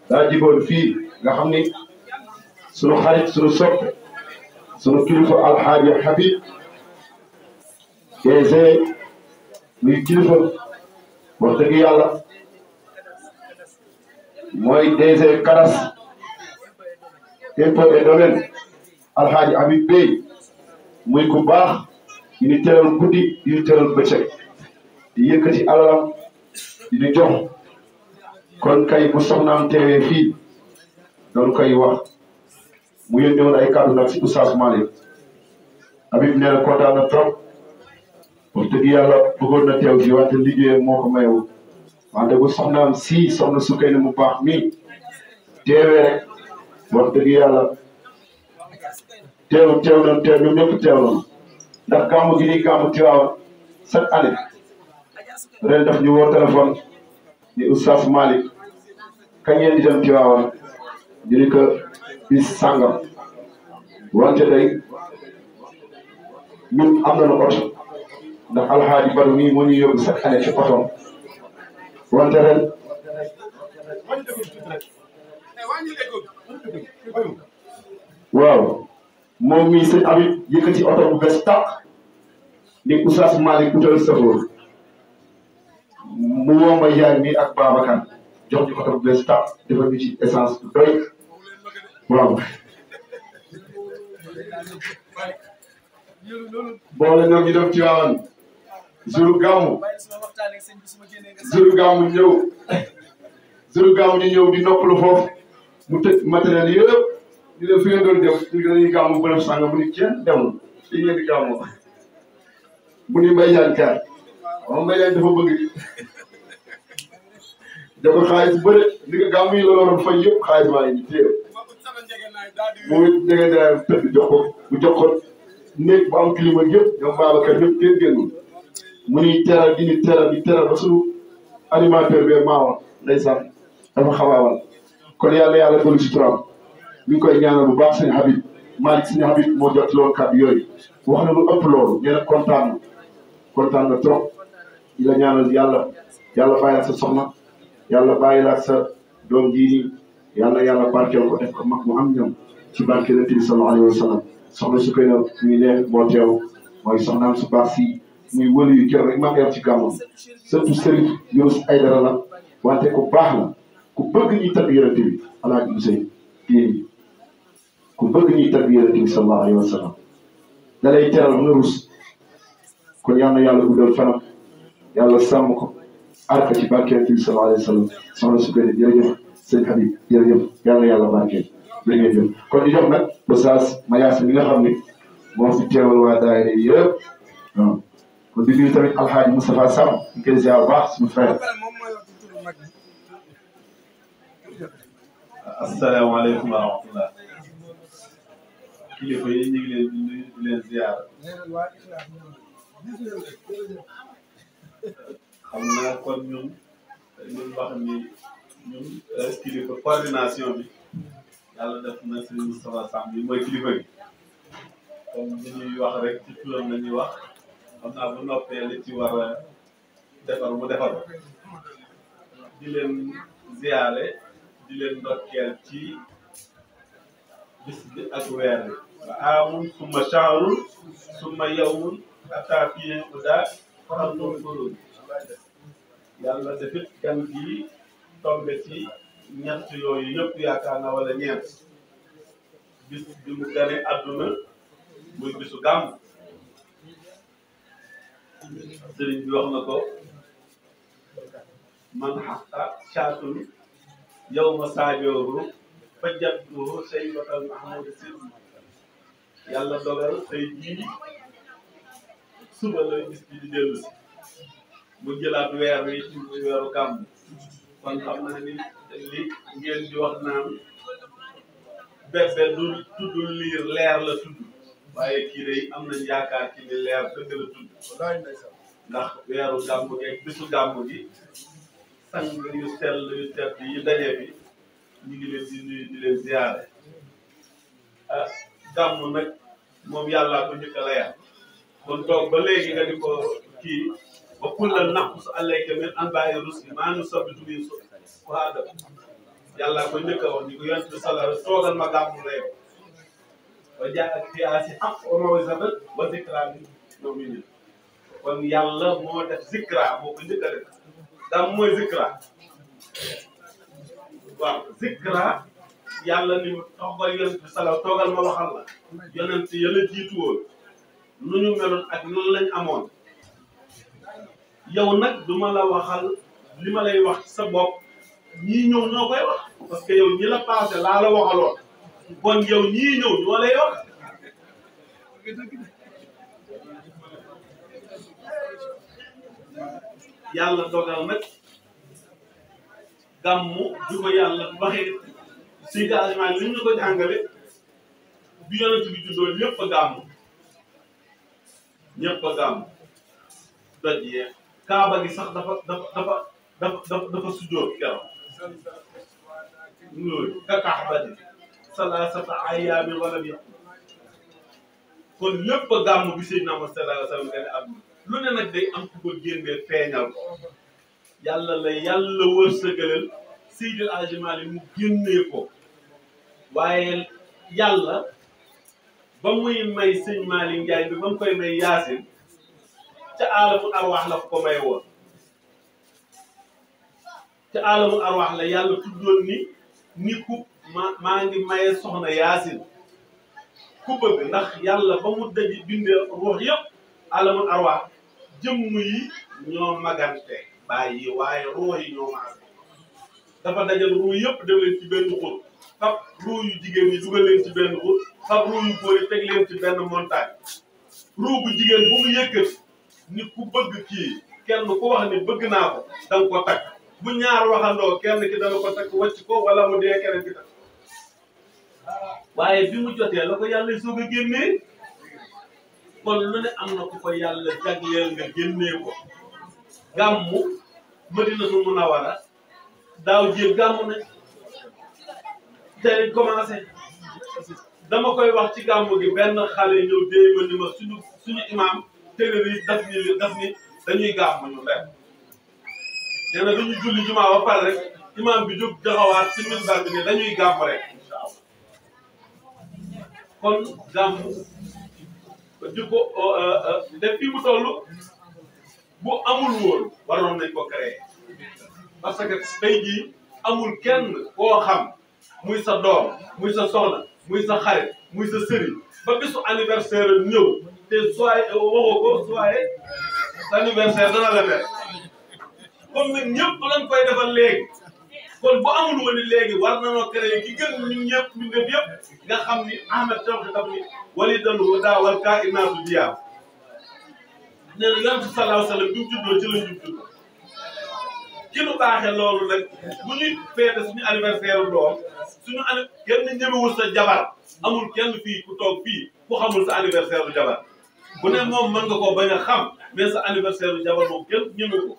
daa jiboon fii nga xam ni sunu xarit sunu soppe sunu kilifa Alxaaji Habib DG muy kilifa wax dëgg yàlla mooy DG Karas impôt et domaine Alxaaji Habib Bey muy ku baax di ñu teral guddi di ñu teral bëccëg di yëkkati alalam di ñu jox kon kay bu soxnaam teewee fii doon koy wax mu yónnee woon ay kàddu nag si Oustaz Malick Habib nee na kontaan na trop wax dëgg yàlla bëggoon na teew fii wante liggéeyam moo ko mayewul wante bu soxnaam si soxna sukkay ne mu baax mi teewee rek wax dëgg yàlla teew nañ teew ñoom ñëpp teew nañ ndax gàmmu gi nii gàmmu Tiwaawan chaque année ren daf ñu woo téléphone ni Oustaz Malick kañ ngeen di dem Tiwaawan ñu ni ko bis sàngam wante day ñun am nañu oto ndax Alxaaji Badu mii moo ñuy yóbbu chaque année ci otoom wante ren waaw moom mii sëñ Habib yëkkati oto bu bees tàq ni Oustaz Malick utal safoor mu woo ma yaay mi ak Babacar jox ñu oto bu bees tàq defal ñu ci essence bu doy waaw boole ñoo ngi dem ci waawan jour gàmmu ñu ñëw di noppalu foofu mu tëj matériel yëpp ñu ne fi ngeen doon def ñu dañuy gàmmu bërëb sànga mu ni kenn demul fii ngeen di gàmmu mu ni Mbaye Diagne kaar waaw Mbaye Diagne dafa bëgg dafa xaalis bëri li nga gàmmu yi la waroon fay yëpp xaalis waa ngi téye mu njege daay tëdd jox ko bu jox ko néeg bu am climat yëpp ñoom Babacar ñëpp kenn génnul mu ni teral di teral ba suñu animateur bi maawoon ndeysaan dafa xawaawal kon yàlla gënu ci turam ñu ngi koy ñaanal bu baax sëñ Habib Malick sëñ Habib moo jot loolu kàddu yooyu wax na lu ëpp loolu nee na kontaan na trop di la ñaanal yàlla bàyyi la sa soxna yàlla bàyyi la sa doom ji yàlla barkeel ko def ko mag mu am ñoom ci barke Yonent bi sallallahu alayhi wa sallam soxna su koy na muy neex moo teew mooy soxnaam su baax si muy wëlu yu keroog rek maa ngi am ci gàmmam surtout Serigne Yunus Aydara la wante ku baax la ku bëgg ñuy tagg Yonent bi Alaaji Ousseynou kii ku bëgg ñuy tagg Yonent bi sallallahu alayhi wa sallam da lay teral nga rus kon yal na yàlla guddal fanam yàlla sàmm ko arka ci barke Yonent bi sallallahu alayhi wa sallam soxna su koy jërëjëf sëñ Habib jërëjëf yal na yàlla barkeel jërëjëf kon ñu jox nag Oustaz Mayacine mi nga xam ne moo fi teewal waa daayira yëpp waaw kon di nuyu tamit Alxaaji Moustapha Sam ñu koy ziar baax suñu frère. asalaamaaleykum wa rahmatulah. kilifa yi ñu ngi leen di nuyu di leen ziar. xam naa kon ñun wax ni ñun kilifa coordination bi yàlla def na si Moustapha Sam bi mooy kilifa gi. comme li ñuy wax rek ci turam la ñuy wax xam naa bu noppee li ci war a defar mu defar di leen ziyaare di leen ndokkeel ci bis bi ak weer bi wa amun summa shahrun summa yawmun hatta fihi uda faxamtum furud yàlla defit gan gi tombe ci ñett yooyu yëpp yaakaar na wala ñeent bis bi mu gane àdduna muy bisu gàmm sëriñ bi wax na ko man xaqa caatun yow ma saajooru fa jattuhu say batal mahmoud si yàlla dogal tey jii suba la bis bi di dellu si mu jëlaat weer wi ci weeru gàmm kon xam na ni li ngeen di wax naan bébé du tudd liir leer la tudd waaye kii day am nañ yaakaar ci ni leer dëgg la tudd ndax weeru gàmm gi ak bisu gàmm gi sang yu sell yu tedd yi daje bi ñu ngi leen di nuyu di leen ziyaare ah gàmm nag moom yàllaa ko njëkk a layal kon toog ba léegi nga di ko kii ba kullal naqus alayka min anbaa'i rusli maa nusabbitu bihi fu'aadak yàllaa ko njëkk a wax ni ko yonent bi sallallahu toogal ma gàmm la yow wa jaa'at fiihaa haqqun wa maw'izatan wa zikraa lil mu'miniin kon yàlla moo def zikra moo ko njëkk a def gàmm mooy zikra waaw zikra yàlla ni toogal yonent bi sallallahu toogal ma waxal la yonent yàlla jiitu woon nu ñu meloon ak nan lañ amoon yow nag duma la waxal li ma lay wax sa bopp ñii ñëw ñoo koy wax parce que yow ñi la passé laa la waxaloon kon yow ñii ñëw ñoo lay wax yàlla dogal nag gàmmu bi ko yàlla waxee si gagement li ñu ko jàngale bi yonent bi juddoo ñëpp a gàmmu ñëpp a gàmmu doj yee kaaba gi sax dafa sujjóot keroog loolu ka kaaba di salaasata ayyaamin wala bi kon lépp a gàmmu bi Seydina Muhammad sallallahu alayhi wa sallam gane am lu ne nag day am ku ko génnee feeñal ko yàlla la yàlla wërsëgalal Seydil Hadji Malick mu génnee ko waaye yàlla ba muy may sëñ Malick Ndiaye bi ba mu koy may Yaasin ca alamul arwaax la ko may woon ca alamul arwaax la yàlla tuddoon ni ku maa ngi maye soxna Yaasin ku bëgg ndax yàlla ba mu daji bindee ruux yëpp alamul arwaax jëmm yi ñoo magante bàyyi waaye ruux yi ñoo maase dafa dajal ruux yëpp dem leen ci benn xur fab ruux yu jigéen ñi dugal leen ci benn xur fab ruux yu góor yi teg leen ci benn montagne ruux bu jigéen bu mu yëkkati ni ku bëgg kii kenn ku wax ni bëgg naa ko danga ko takk bu ñaar waxandoo kenn ki dana ko takk wàcc ko wala mu dee keneen ki takk waaye bi mu jotee la ko yàlla soog a génnee kon lu ne am na ku ko yàlla jagleel nga génnee ko gàmmu Madinatul Munawwara daaw jéeg gàmmu na tey commencé dama koy wax ci gàmmu gi benn xale ñëw déy ma ni ma suñu imaam téeréer yi daf ni dañuy gàmmu ñu rek nee na dañuy julli jumaa ba pare rek imaam bi jóg jaxawaat ci minbar bi ne dañuy gàmmu rek incha allah kon gàmmu di ko def fii mu toll bu amul woon waroon nañ ko créer parce que tey jii amul kenn koo xam muy sa doom muy sa soxna muy sa xarit muy sa sëriñ ba bisu anniversaire ñëw te soyez waxoo ko soyez sa anniversaire dana la mel comme nag ñëpp lañ koy defal léegi kon bu amul woon ni léegi war nañoo créer ki gën ñun ñëpp ñu def yëpp nga xam ni Ahmed Tawfik daf ni wali dalu daawal kaa inaatu diyaam nee na yonent sallallahu alayhi wa sallam bi mu juddoo ci la ñu judd ki nu baaxee loolu nag bu ñuy feete suñu anniversaire doom suñu kenn ñemewul sa jabar amul kenn fii ku toog fii ku xamul sa anniversaire du jabar bu ne moom mën nga koo bañ a xam mais sa anniversaire du jabar moom kenn ñemewu ko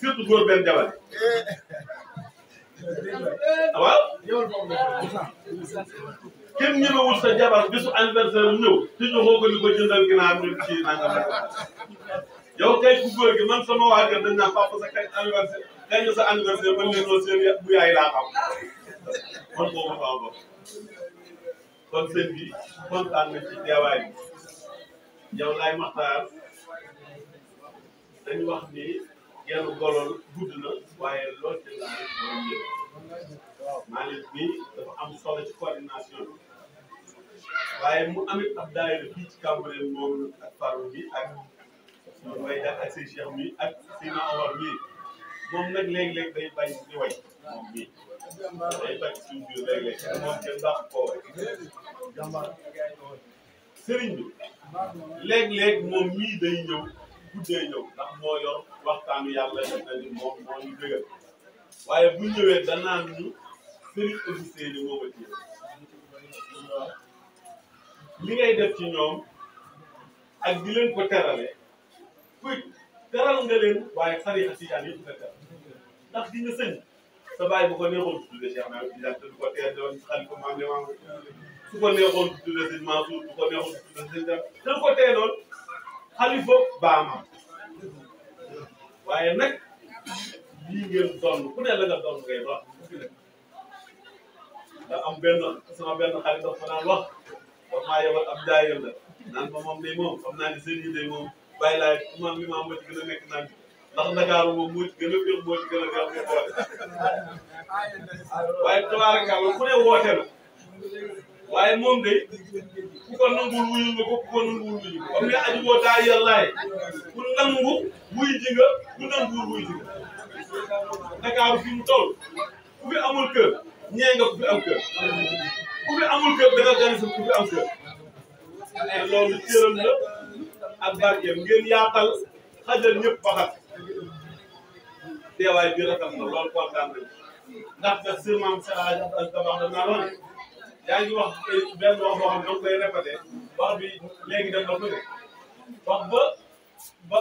surtout góor benn jabar waaw kenn ñemewul sa jabar bisu anniversaire ñëw te joxoo ko ni ko jëndal ginaar ñu ci nangam yow kay ku góor gi man sama waa kër dañ naan papa sa kañ anniversaire kañ la sa anniversaire man leen seen bu yaay laa xam man boobu sama bopp kon sëñ bi kontaan na ci teewaay bi yow laay maxtaar dañu wax ni genn golol gudd na waaye loolu ci laa borom yëpp Malick bi dafa am solo ci coordination bi waaye mu amit ab daayira fii ci Cambérène moom ak Farou bi ak mooy ak sëñ Cheikh mi ak Sina Omar mi moom nag léeg-léeg day bañ di way moom mii day bañ suñu biir léeg-léeg moom kenn dàq koo way sëriñ bi léeg-léeg moom mii day ñëw guddee ñëw ndax moo yor waxtaanu yàlla def na ni moom moo ñu dëggal waaye bu ñëwee danaan ñu sëriñ Augustin ni moo ma ci li ngay def ci ñoom ak di leen ko terale kuy teral nga leen waaye tariixa tijaan yëpp nga teral ndax di nga sëñ sa baay bu ko neexoon tudde Cheikh Ahmed Tidiane te du ko teel doon xalifa maam ne maam su ko neexoon tudde sëñ Mansour bu ko neexoon tudde sëñ Dame te du ko teeloon xalifa baamam waaye nag lii ngeen doon ku ne la nga doon ngay wax da am benn sama benn xarit dafa naan wax maa yebal ab jaayal la naan ma moom day moom xam naa ne seen yi day moom bàyyi laay man li ma moo ci gën a nekk naan ndax Ndakaaru moom moo ci gën a féex moo ci gën a féex muy boole waaye tabaarakalla ku ne woote na waaye moom day ku ko nangul wuyul nga ko ku ko nangul wuyul nga comme ne aju boo daa yàllaay ku nangu wuy ji nga ku nanguwul wuy ji nga Ndakaaru fi mu toll ku fi amul kër ñee nga ku fi am kër ku fi amul kër danga gën sa ku fi am kër loolu cëram la ak barkeem ngeen yaatal xajal ñëpp baxat teewaay bi rafet na loolu kontaan nañu ndax nag sûrement Sénégal ak tabax da naa lool yaa ngi wax benn wax boo xam ne da nga koy répété wax bi léegi dem na ko ne wax ba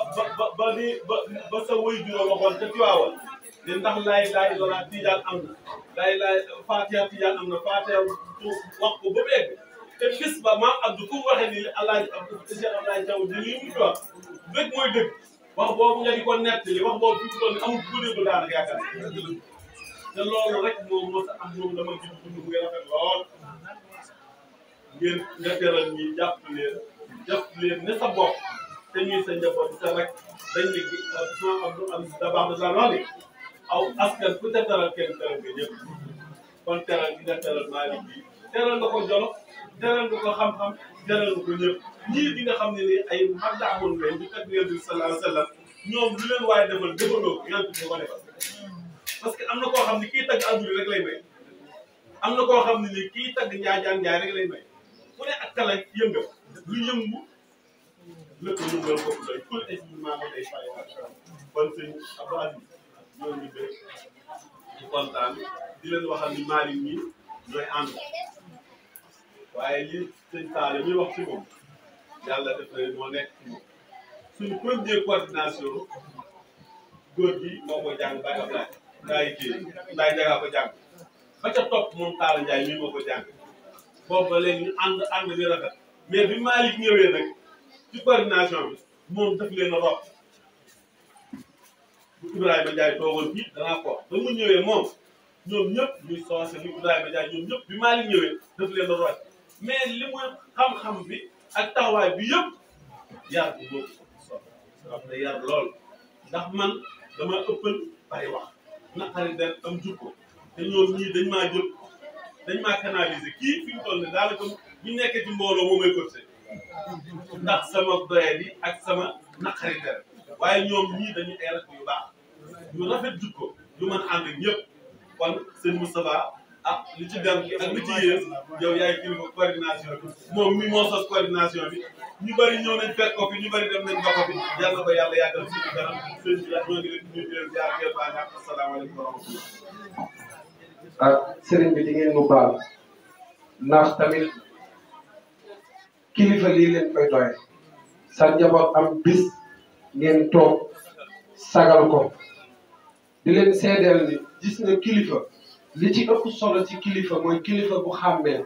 ba sa wëy juróom waxoon ca Tiwaawan ne ndax laay doona Tijaan am na laay Fatiha Tijaan am na Fatiha wax ko ba beeg te bis ba maam Abdou ku mu waxee ni Alaaji Abdou Cheikh Abdoulaye Thiaw di lii mu ci wax dëgg mooy dëgg wax boobu nga di ko nettali wax boobu fi mu toll nii amul bu déglu daanaka yaakaar te loolu rek moom moo tax am moom dama gis dund muy rafet lool ngeen nga teral ñi jàpp leen ne sa bopp te ñuy sa njaboot sa rek dañ ne sama Abdou am da baax na saa lool aw askan ku te teral kenn teral nga ñëpp kon teral gi nga teral Malick bi teral nga ko Jolof teral nga ko xam-xam teral nga ko ñëpp ñii di nga xam ne ni ay mag daaxoon leen di tagg Yonent bi sallallahu alayhi wa sallam ñoom lu leen waaye defal defaloo ko Yonent bi ko defal parce que am na koo xam ne kii tagg Abdou rek lay may am na koo xam ne ni kii tagg Njaajaan Njaay rek lay may ku ne ak kala yëngal lu yëngu lépp yëngal ko doy tout effectivement nga day fay kon sëñ Abdou Aziz ñoo ñu bëgg di kontaan di leen waxal ni Malick ñi ñooy ànd waaye li sëñ Talla ñuy wax ci moom yàlla def na moo nekk ci moom suñu première coordination góor gi moo ko jàng Baye Ablaye Ndaye Dieng Ndaye Ndiaga ko jàng ba ca topp moom Talla Ndiaye mii moo ko jàng boobu ba léegi ñu ànd bi rafet mais bi Malick ñëwee nag ci coordination bi moom daf leen a rob bu Ibrahima Ndiaye toogoon fii danaa ko ba mu ñëwee moom ñoom ñëpp ñuy soose ni Ibrahima Ndiaye ñoom ñëpp bi Malick ñëwee daf leen a rob mais li muy xam-xam bi ak taxawaay bi yëpp yar bi moo ko wax ne yar lool ndax man dama ëppal bari wax naqari der am jukko te ñoom ñii dañ maa jël dañ maa canaliser kii fi mu toll ne daanaka bu nekkee ci mbooloo moo may corsé ndax sama doyadi ak sama naqari der waaye ñoom ñii dañuy ay rakk yu baax yu rafet jukko yu mën ànd ak ñëpp kon sëñ Moustapha ah li ci dem ak li ci yéen yow yaay kilifa coordination bi moom mi moo sos coordination bi ñu bëri ñëw nañ fekk ko fi ñu bëri dem nañ ba ko fi yàlla na ko yàlla yàggal suñu kanam sëñ bi ñoo ngi leen di leen jaar ngeen baa ñàkk asalaamaaleykum wa rahmatulah. ah sëriñ bi di ngeen mu baal ndax tamit kilifa lii leen koy doye sa njaboot am bis ngeen toog sagal ko di leen seedeel ni gis nga kilifa li ci ëpp solo ci kilifa mooy kilifa bu xàmmee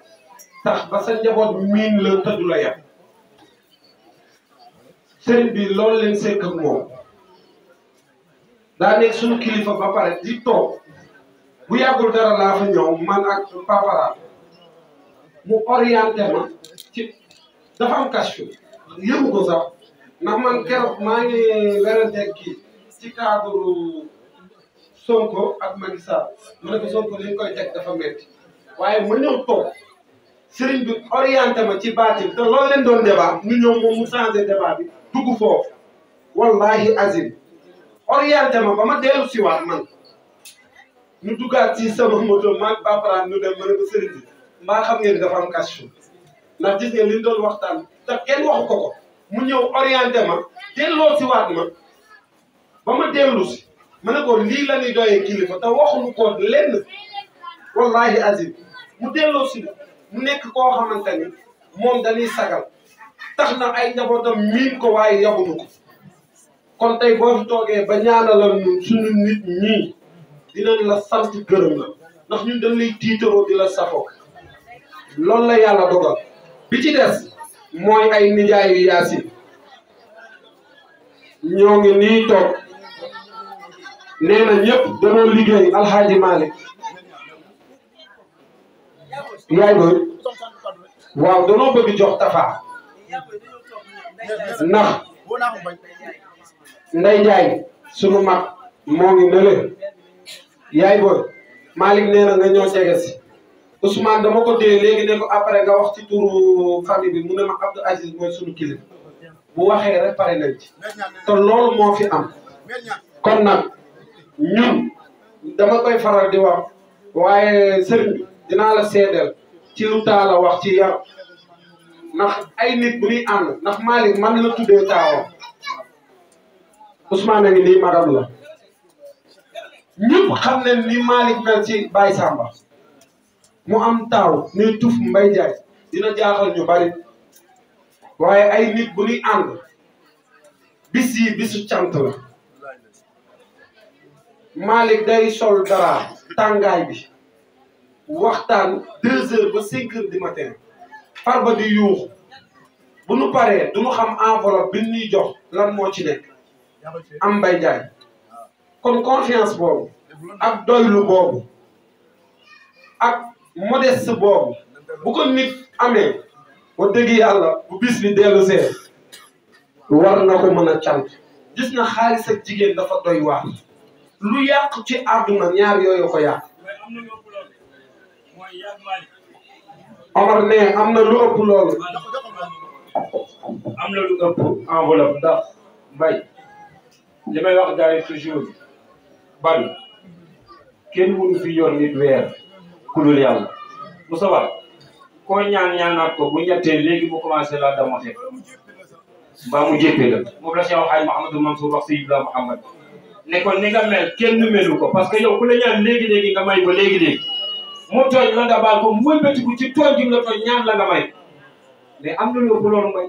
tax ba sa njaboot miin la tëddu la yem sëriñ bi loolu leen sekk ak moom daa nekk suñu kilifa ba pare di toog bu yàggul dara laa fa ñëw man ak papara mu orienté ma ci dafa am kashfu yëgu ko sax ndax man keroog maa ngi werante kii ci cadre Sonko ak Macky Sall mu ne ko Sonko li ñu koy teg dafa métti waaye ma ñëw toog sëriñ bi orienté ma ci baatin te loolu leen doon débat ñu ñëw moom mu changé débat bi dugg foofu wallahi azim orienté ma ba ma dellu si waat man ñu duggaat ci sama moto maag papara ñu dem ma ne ko sëriñ bi mbaa xam ngeen dafa am question ndax gis ngeen li ñu doon waxtaan te kenn waxu ko mu ñëw orienté ma delloo si waat ma ba ma dellu si ma ne ko lii la ñuy doyee kilifa te waxuñu ko lenn wallahi azim mu delloo si mu nekk koo xamante ni moom dañuy sagal tax na ay njabootam miin ko waaye yabuñu ko kon tey boo fi toogee ba ñaanalal ñun suñu nit ñii dinañ la sant gërëm la ndax ñun dañ lay tiitaroo di la safoo loolu la yàlla dogal bi ci des mooy ay nijaayu Yaasin ñoo ngi nii toog nee na ñëpp danoo liggéey Alxaaji Malick yaay booy waaw danoo bëgg jox Tafa ndax Ndey Njaay sunu mag moo ngi nële yaay booy Malick nee na nga ñoo jege si Ousmane dama ko dee léegi ne ko après nga wax ci turu famille bi mu ne ma Abdou Aziz mooy sunu kilifa bu waxee rek pare nañ ci te loolu moo fi am kon nag ñun dama koy faral di wax waaye sëriñ bi dinaa la seedeel ci lu taala wax ci yar ndax ay nit bu ñuy ànd ndax Malick man la tuddee taawam Ousmane a ngi nii magam la ñëpp xam ne ni Malick mel ci Baye Samba mu am taaw ne tuf Mbaye Ndiaye dina jaaxal ñu bari waaye ay nit bu ñuy ànd bis yi bisu cant la Malick day sol dara tàngaay bi waxtaan 2 heures ba 5 heures du matin Farba di yuux bu nu paree du nu xam enveloppe bi ñuy jox lan moo ci nekk am Mbaye Ndiaye kon confiance boobu ak doylu boobu ak modeste boobu bu ko nit amee ba dëgg yàlla bu bis bi dellu see war na ko mën a cant gis na xaalis ak jigéen dafa doy waar lu yàq ci àdduna ñaar yooyu ko yàq Omar ne am na lu ëpp loolu am na lu ëpp enveloppe ndax mbay li may wax gars yi toujours bari kenn mënu fi yor nit weer ku dul yàlla mu sabal koo ñaanaat ko bu ñettee léegi mu commencé la damote mbaa mu jéppee la moom la Cheikh Xaaj Mouhamadou Mansour wax Seydina Mouhamad ne ko ni nga mel kenn melu ko parce que yow ku la ñaan léegi-léegi nga may ba léegi-léegi mu tooñ la nga baal ko mu wëlbatiku ci tooñ gi la tooñ ñaan la nga may mais am na lu ëpp loolu may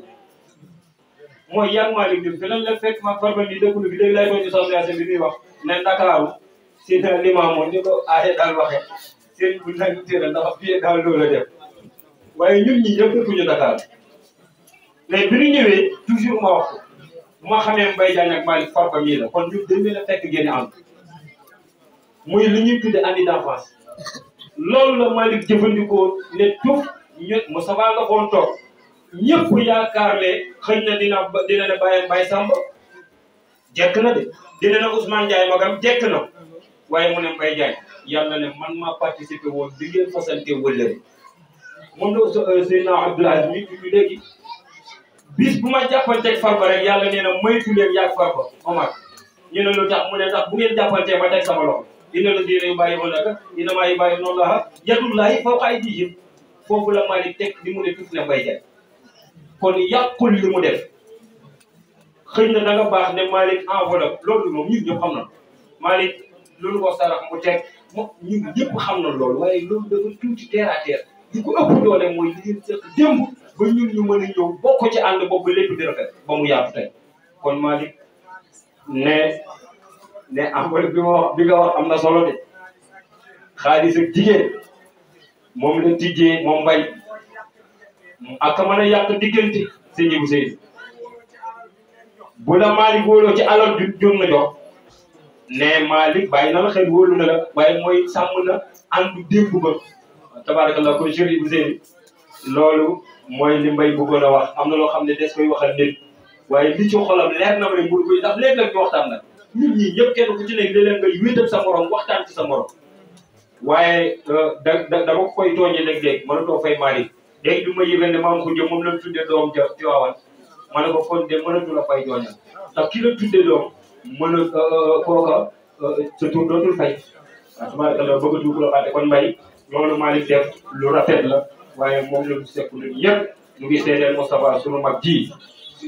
mooy yan Malick dim te lañ la fekk ma Farba ni dëkkulu bi léegi lay tooñ ci sensation bi muy wax ne Ndakaaru si limaamoon ni ko aaye daal waxe seen bu nag téeral ndax fii daal loolu la def waaye ñun ñi ñëpp dëkkuñu Dakar mais bi ñu ñëwee toujours ma wax ko bu ma xamee Mbaye Diagne ak Malick Farba mii la kon ñun dañ leen a fekk génne am muy li ñuy tudde ami d'enfance loolu la Malick jëfandikoo ne tuf ñu Moussa Ba nga xool toog ñëpp yaakaar ne xëy na dina ne Baye Samba jekk na de dina ne Ousmane Ndiaye magam jekk na waaye mu ne Mbaye Diagne yàlla ne man maa participé woon bi ngeen fasante wëllëre moom la Seydina Abdoul Aziz mi fi léegi bis bu ma jàppanteeg Farba rek yàlla nee na moytu leen yaag Farba Omar ñu ne lu tax mu ne tax bu ngeen jàppantee ma teg sama loxo dina la diine yu bàyyi woon naka dina maa yu bàyyi noonu la yadullahi fawqa aydihim foofu la Malick teg di mu ne tuf ne Mbaye Diagne kon yàqul li mu def xëy na da nga baax ne Malick enveloppe loolu moom ñun ñëpp xam na Malick loolu ko sarax mu teg moom ñun ñëpp xam na loolu waaye loolu dafa tuuti terre à terre li ko ëpp doole mooy li ngeen seq démb ba ñun ñu mën a ñëw bokk ci ànd boobu lépp di rafet ba mu yaatu tey kon Malick ne enveloppe bi nga wax am na solo de xaalis ak jigéen moom la tijjee moom Mbaye ak mën a yàq diggante sëñ bu sëy bu la Malick wóoloo ci alal jur na jox ne Malick bàyyi na la xel wóolu na la waaye mooy sàmm na àndu démb ba tabarakallah kon Chérif Ousseynou loolu mooy li Mbaye bëggoon a wax am na loo xam ne des koy waxal nit waaye li ci xolam leer na ma ne mbir koy ndax léegi nag ñu waxtaan nag nit ñi ñëpp kenn ku ci nekk da leen ngay wéetal sa morom waxtaan ci sa morom waaye dama ko koy tooñee léeg-léeg mënatoo fay Malick léegi bi ma yëgal ne maam ko jëm moom la tuddee doom ja Tiwaawan ma ne ko kon de mënatu la fay jooñal ndax ki la tuddee doom mën a kooka sa tur dootul fay waaw tabarakallah bëggatu ko la fàtte kon Mbaye loolu Malick def lu rafet la waaye moom la ñu sekk ñun ñëpp ñu ngi seedeel Moustapha sunu mag ji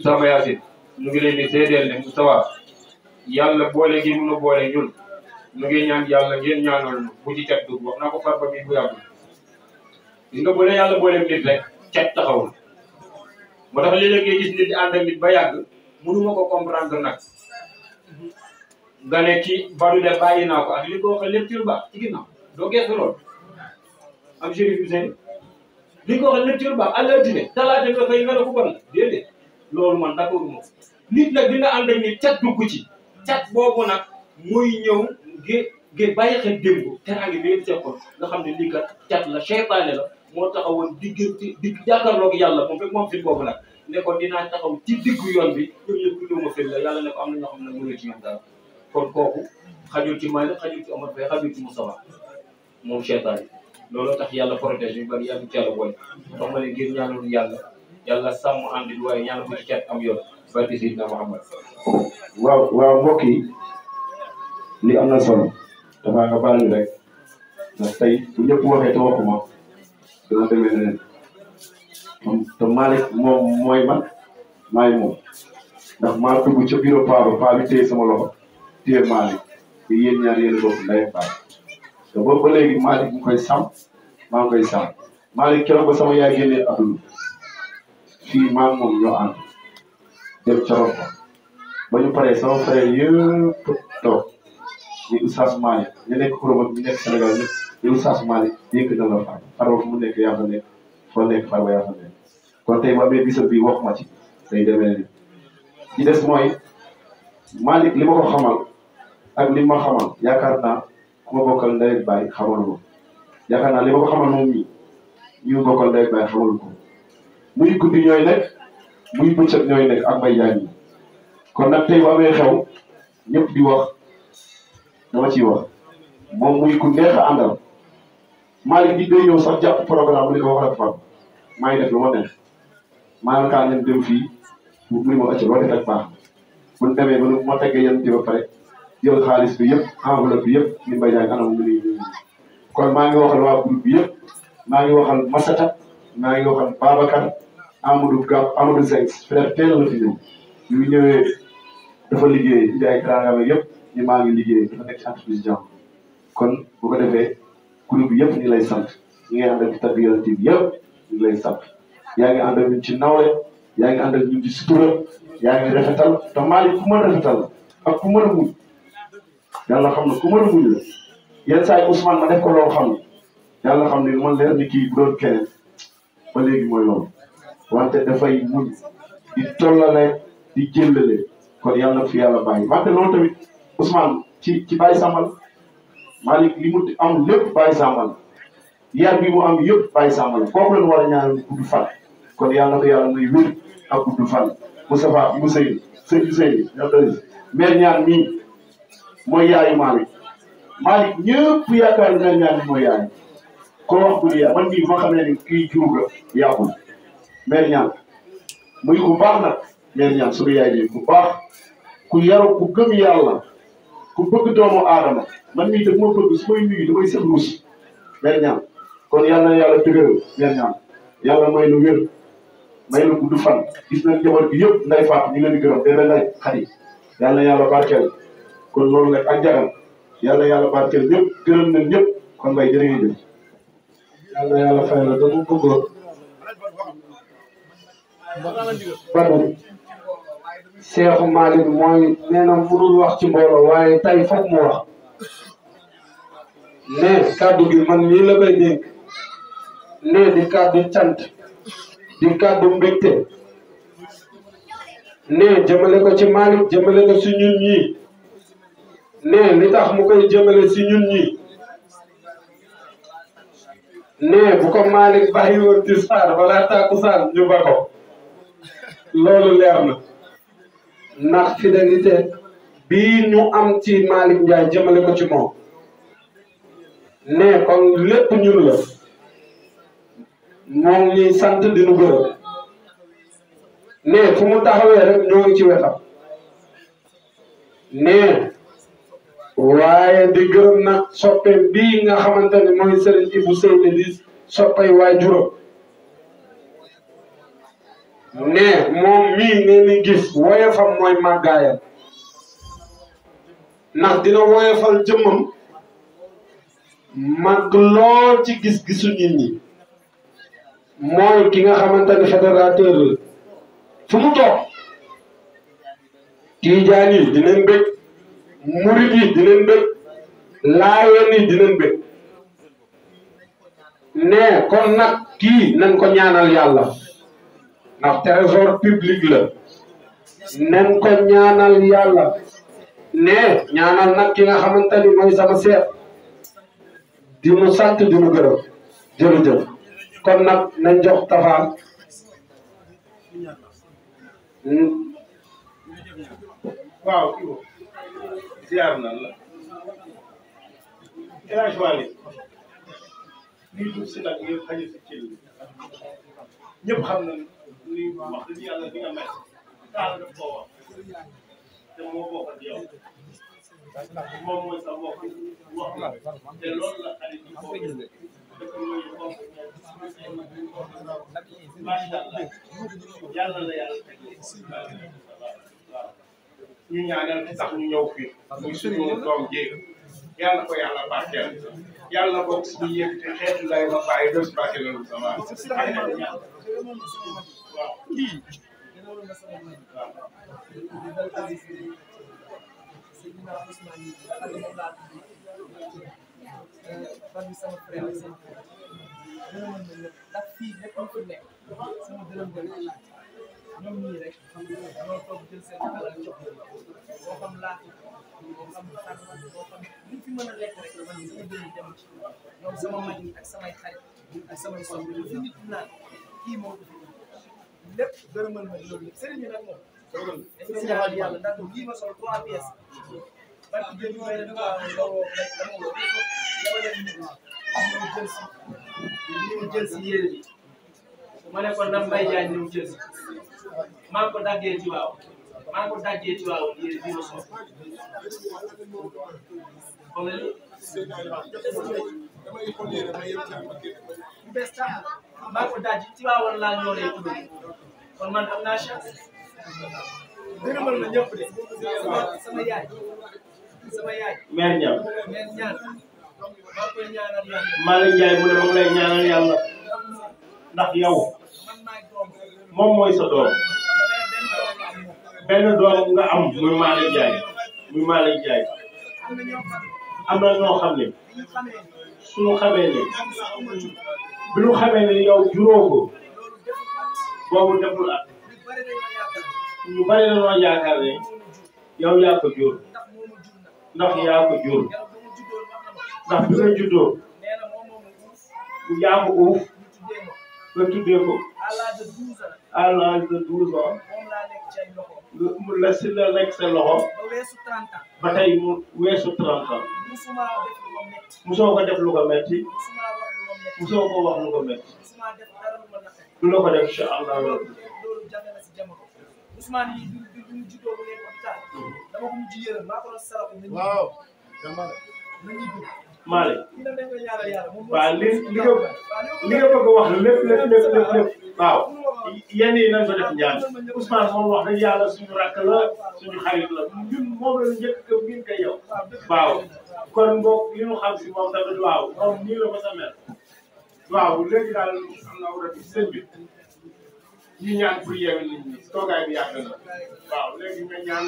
sama Yacine ñu ngi leen di seedeel ne Moustapha yàlla boole gi mun a boole ñun ñu ngi ñaan yàlla ngeen ñaanal bu ci cat dugg wax naa ko Farba mi bu yàgg gis nga bu la yàlla booleeg nit rek cat taxawul moo tax léeg-léeg ngay gis nit di ànd ak nit ba yàgg mënuma ko comprendre nag nga ne ci Badou de bàyyi naa ko ak li ko waxee lépp ci lu baax ci ginnaaw doo gëstu lool am Chérif Ousseynou li ko waxee lépp ci lu baax altine talaata nga xëy nga ne ko bon déedéet loolu man d'accord moom nit nag dina ànd ak nit cat dugg ci cat boobu nag muy ñëw gé bàyyi xel démb teraange bi yëpp seqoon nga xam ne lii kat cat la seytaane la moo taxawoon digg jàkkaarloog yàlla moom fekk moom fi boobu nag ne ko dinaa taxaw ci diggu yoon bi ñoom ñëpp ñëw ma fël la yàlla ne ko am na ñoo xam ne mënoo ci ñoom dara kon kooku xajul ci Malick xajul ci Omar Faye xajul ci Moustapha moom seytaane looloo tax yàlla protège yu bari yàlla ci yàlla boole wax ma ne ngir ñaanul yàlla sàmm ànd bi waaye ñaanal ko ci cat am yoon barke Seydina Muhammad waaw mbokk yi li am na solo dafa nga baal ñu rek ndax tey bu ñëpp waxee te waxuma dina demee neneen te Malick moom mooy man maay moom ndax maa dugg ca bureau paa bi téye sama loxo téye Malick te yéen ñaar yéen a bokk ndey baay te boobu ba léegi Malick mu koy sàmm maa ngi koy sàmm Malick keroog ba sama yaay génnee àdduna fii maa moom ñoo ànd dem ca rob ba ñu paree sama frère yëpp toog ni Oustaz Malick ñu nekk Europe ak ñu nekk Sénégal ñëpp ni Oustaz Malick yëkk na la Farba fu mu nekk yaa fa nekk foo nekk Farba yaa fa nekk kon tey bu amee bisab bi wax ma ci day demee ni ci des mooy Malick li ma ko xamal ak li ma xamal yaakaar naa ku ma bokkal ndey ak baay xamal ko yaakaar naa li ma ko xamal moom mii ñu bokkal ndey ak baay xamal ko muy guddi ñooy nekk muy bëccëg ñooy nekk ak Mbaye Diagne kon nag tey bu amee xew ñëpp di wax dama ciy wax moom muy ku neex a àndal Malick bi day ñëw sax jàpp programme bu li ko wax ak Farba maa ngi def lu ma neex maa kaa leen dem fii mu ma ëcc loo def rek baax bu ñu demee ba ma teggee yan ci ba pare jël xaalis bi yëpp enveloppe bi yëpp ni Mbaye Diagne anam mu nii kon maa ngi waxal waa groupe bi yëpp maa ngi waxal Massata maa ngi waxal Babacar Amadou Seng frère teel la fi ñëw yu ñëwee dafa liggéey indi ay teraanga yëpp ni maa ngi liggéey dafa nekk entreprise jàmm kon bu ko defee groupe bi yëpp ñu lay sant ñi ngay àndal ci tagg Yonent bi yëpp ñu lay sant yaa ngi àndal ñun ci nawle yaa ngi àndal ñun ci sutura yaa ngi rafetal te Malick ku mën rafetal ak ku mën a muñ yàlla xam ne ku mën a muñ la yenn saa yi Ousmane ma def ko loo xam ne yàlla xam ne man leer ni kii bu doon keneen ba léegi mooy loolu wante dafay muñ di tollale di jëllale kon yàlla na fi yàlla bàyyi wante loolu tamit Ousmane ci Baye Sambal Malick li mu am lépp Baye Sambal yar bi mu am yëpp Baye Sambal kooku la ñu war a ñaanal gudd fan kon yàlla na ko yàlla muy wér ak gudd fan Moustapha Ousseynou yàlla mère ñaan mii mooy yaayu Malick ñëpp yaakaar mère ñaan mi mooy yaayu ko wax bu yaa man mii ma xam ne ni kii jur ga yàqul mère ñaan muy ku baax nag mère ñaan suñu yaay bi ku baax ku yaru ku gëm yàlla ku bëgg doomu aadama man mii daf ma bëgg su may nuyu damay sëb ruus mère ñaan kon yàlla na yàlla dëgëral mère ñaan yàlla may lu wér may lu gudd fan gis nañ njaboot gi yëpp nday faat ñu leen di gërëm bébé nday xadi yàlla na yàlla barkeel kon loolu nag ak jagal yàlla yàlla barkeel ñëpp gërëm nañ ñëpp kon ngay jërë ngeen jëf yàlla yàlla fay la dama bëggoon Badou Cheikh Malick mooy nee na mënul wax ci mbooloo waaye tey foog mu wax ne kàddu gi man mii la koy dénk ne di kàddu cant di kàddu mbégte ne jëmale ko ci Malick jëmale ko si ñun ñii ne li tax mu koy jëmale si ñun ñii ne bu ko Malick bàyyi woon ci saar balaa tàkkusaan ñu ba ko loolu leer na ndax fidélité bii ñu am ci Malick Ndiaye jëmale ko ci moom ne kon lépp ñun la moom ñuy sant di nu gërëm ne fu mu taxawee rek ñoo ngi ci wetam ne waaye di gërëm nag soppeem bii nga xamante ne mooy Serigne Ibou Seydi di soppay waajuram ne moom mii ngeen di gis woyofam mooy màggaayam ndax dina woyofal jëmmam màgg lool ci gis-gisu nit ñi mooy ki nga xamante ne fédérateur la fu mu toog tiijaan yi dinañ bëgg murid yi dinañ bëgg laayeen yi dinañ bëgg ne kon nag kii nañ ko ñaanal yàlla ndax trésor public la nañ ko ñaanal yàlla ne ñaanal nag ki nga xamante ni mooy sama seet di mu sant di mu gërëm jërëjëf kon nag nañ jox Tafa waaw kii boobu ziar na la El Hadj Waly lii dugg si nag yëpp xajul si cil ñëpp xam na ni wax dëgg yàlla di nga mel taal daf koo wax te moo bokk ak yow moom mooy sa mbokk wax te loolu la xarit yi bokk dëkk yooyu bokk macha allah yàlla la yàlla teg waaw ñu ñaanal ci tax ñu ñëw fii muy suñu doom jéeg yàlla ko yàlla barkeel yàlla bokk suñu yëkkati xeetu lay ma bàyyi dos barkeel la sama waaw ñoom ñii rek ñoo toog jël seen alal jox boo xam laata boo xam tànn boo xam li fi mën a lekk rek man sama jënd dem ci ñoom sama mag yi ak samay xarit ak samay soxla lu fi nit naan kii moo ko fi lépp gërëmal ma loolu lépp sëriñ bi nag moom dañ ñaanal yàlla ndax lii ma sol 3 pièces barki jënd may leen waa lawoo rek dama woo dama leen nit ñëw jël si yére bi ma ne ko ndam mbay jaay ñëw jël si maa ngi ko daggee ci waaw yére bi ma sol comme li bes tax maa ngi ko daj ci waawoon laa ñoolee tudd kon man am naa chance gërëmal na ñëpp de sama yaay mère Niang maa koy ñaanal yàlla Malick Ndiaye mu ne moom lay ñaanal yàlla ndax yow moom mooy sa doom benn doom nga am muy Malick Ndiaye am na ñoo xam ne suñu xamee ne bi ñu xamee ne yow juróo ko boobu deful at ñu bari na noo yaakaar ne yow yaa ko jur ndax yaa ko jur ndax bi nga juddoo yaa ko uuf nga tuddee ko à l'âge de 12 ans mu la si la nekk sa loxo ba tey mu weesu 30 ans musoo ko def lu ko metti musoo ko wax lu ko metti du la ko def incha allah waaw Malick waaw li nga bëgg a wax lépp waaw yenn yi nañ ko def ñaan Ousmane moom wax dëgg yàlla suñu rakk la suñu xarit la ñun moom la ñu njëkk a miin kay yow waaw kon boog li ñu xam si moom tamit waaw moom nii la ko sa mel waaw léegi daal am na wala seen bi ñu ñaan pour yeewi nit ñi toogaay bi yàgg na waaw léegi nga ñaan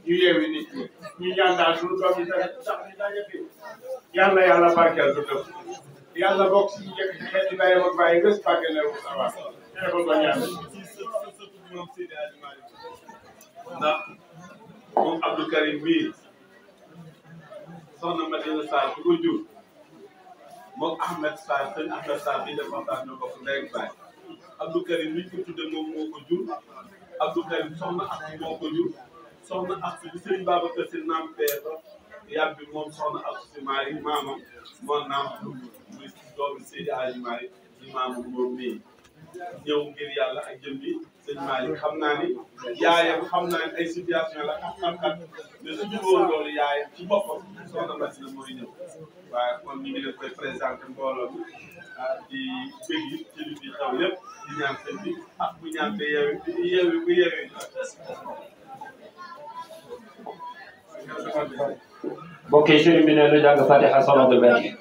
ñu yeewi nit ñi ñu ñaan daal suñu doom yi tamit sax ñu daje yàlla yàlla barkeel du dëpp yàlla bokk si njëkk ci xeeti bàyyam ak bàyyi gës barkeel na ko sa waa defal ko ñaan ndax moom Abdou Karim bii soxna Madina Sarr bu ko jur moom Ahmed Sarr sëñ Ahmed Sarr bii def waxtaan ñoo bokk ndey ak baay Abdou Karim mi ñu ko tudde moom moo ko jur Abdou Karim soxna ak moo ko jur soxna ak si bi sëñ Babacar Si naam peeto yàbbi moom soxna ak si Maalik maamam moo naam muy doomi Seydi Hadji Malick di maamam moom mii ñëw ngir yàlla ak jëm bi sëñ Malick xam naa ni yaayam xam naa ni ay situation la xam-xam mais su jubóo loolu yaayam ci boppam soxna Madina mooy ñëw waaye kon ñu ngi leen koy présenté mbooloo mi di bëgg yi ci li fi xew yëpp di ñaan sëñ bi ak bu ñaan te yeewi bu yeewi mbokk yi sëriñ bi nee na jàng Fatiha salatul Fatiha.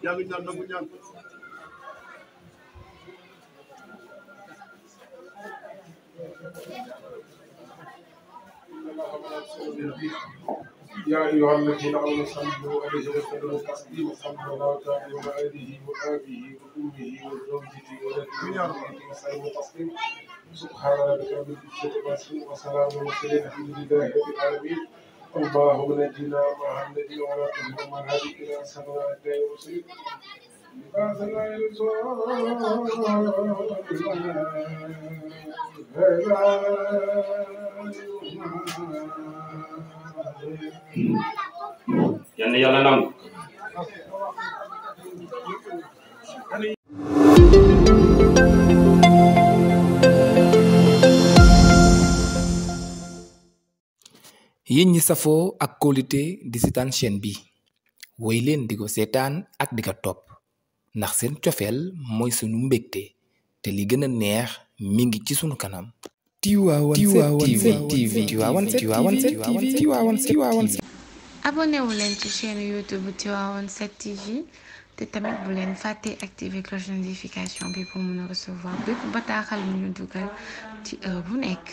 Yang ñaan nangu ñaan يا أيها الذين آمنوا صلوا عليه وسلموا تسليما صلى الله تعالى وعلى آله وآبه وأمه وزوجه وذريته وسلم تسليما سبحان ربك رب العزة عما يصفون وسلام على المرسلين الحمد لله رب العالمين اللهم نجنا مع الذين ولا تهنا مع هذه إلى سماء الدين المرسلين لباس لا yal na yàlla nangu. yéen ñi safoo ak kóolute di seetaan chaîne bi woy leen di ko seetaan ak di ko topp ndax seen cofeel mooy sunu mbégte te li gën a neex mi ngi ci sunu kanam. Tivaouane 7 TV. abonné wu leen ci chaîne YouTube Tivaouane 7 TV te tamit bu leen fàtte activer cloche de notification bi pour mën a recevoir bépp bataaxal bu ñu dugal ci heure bu nekk.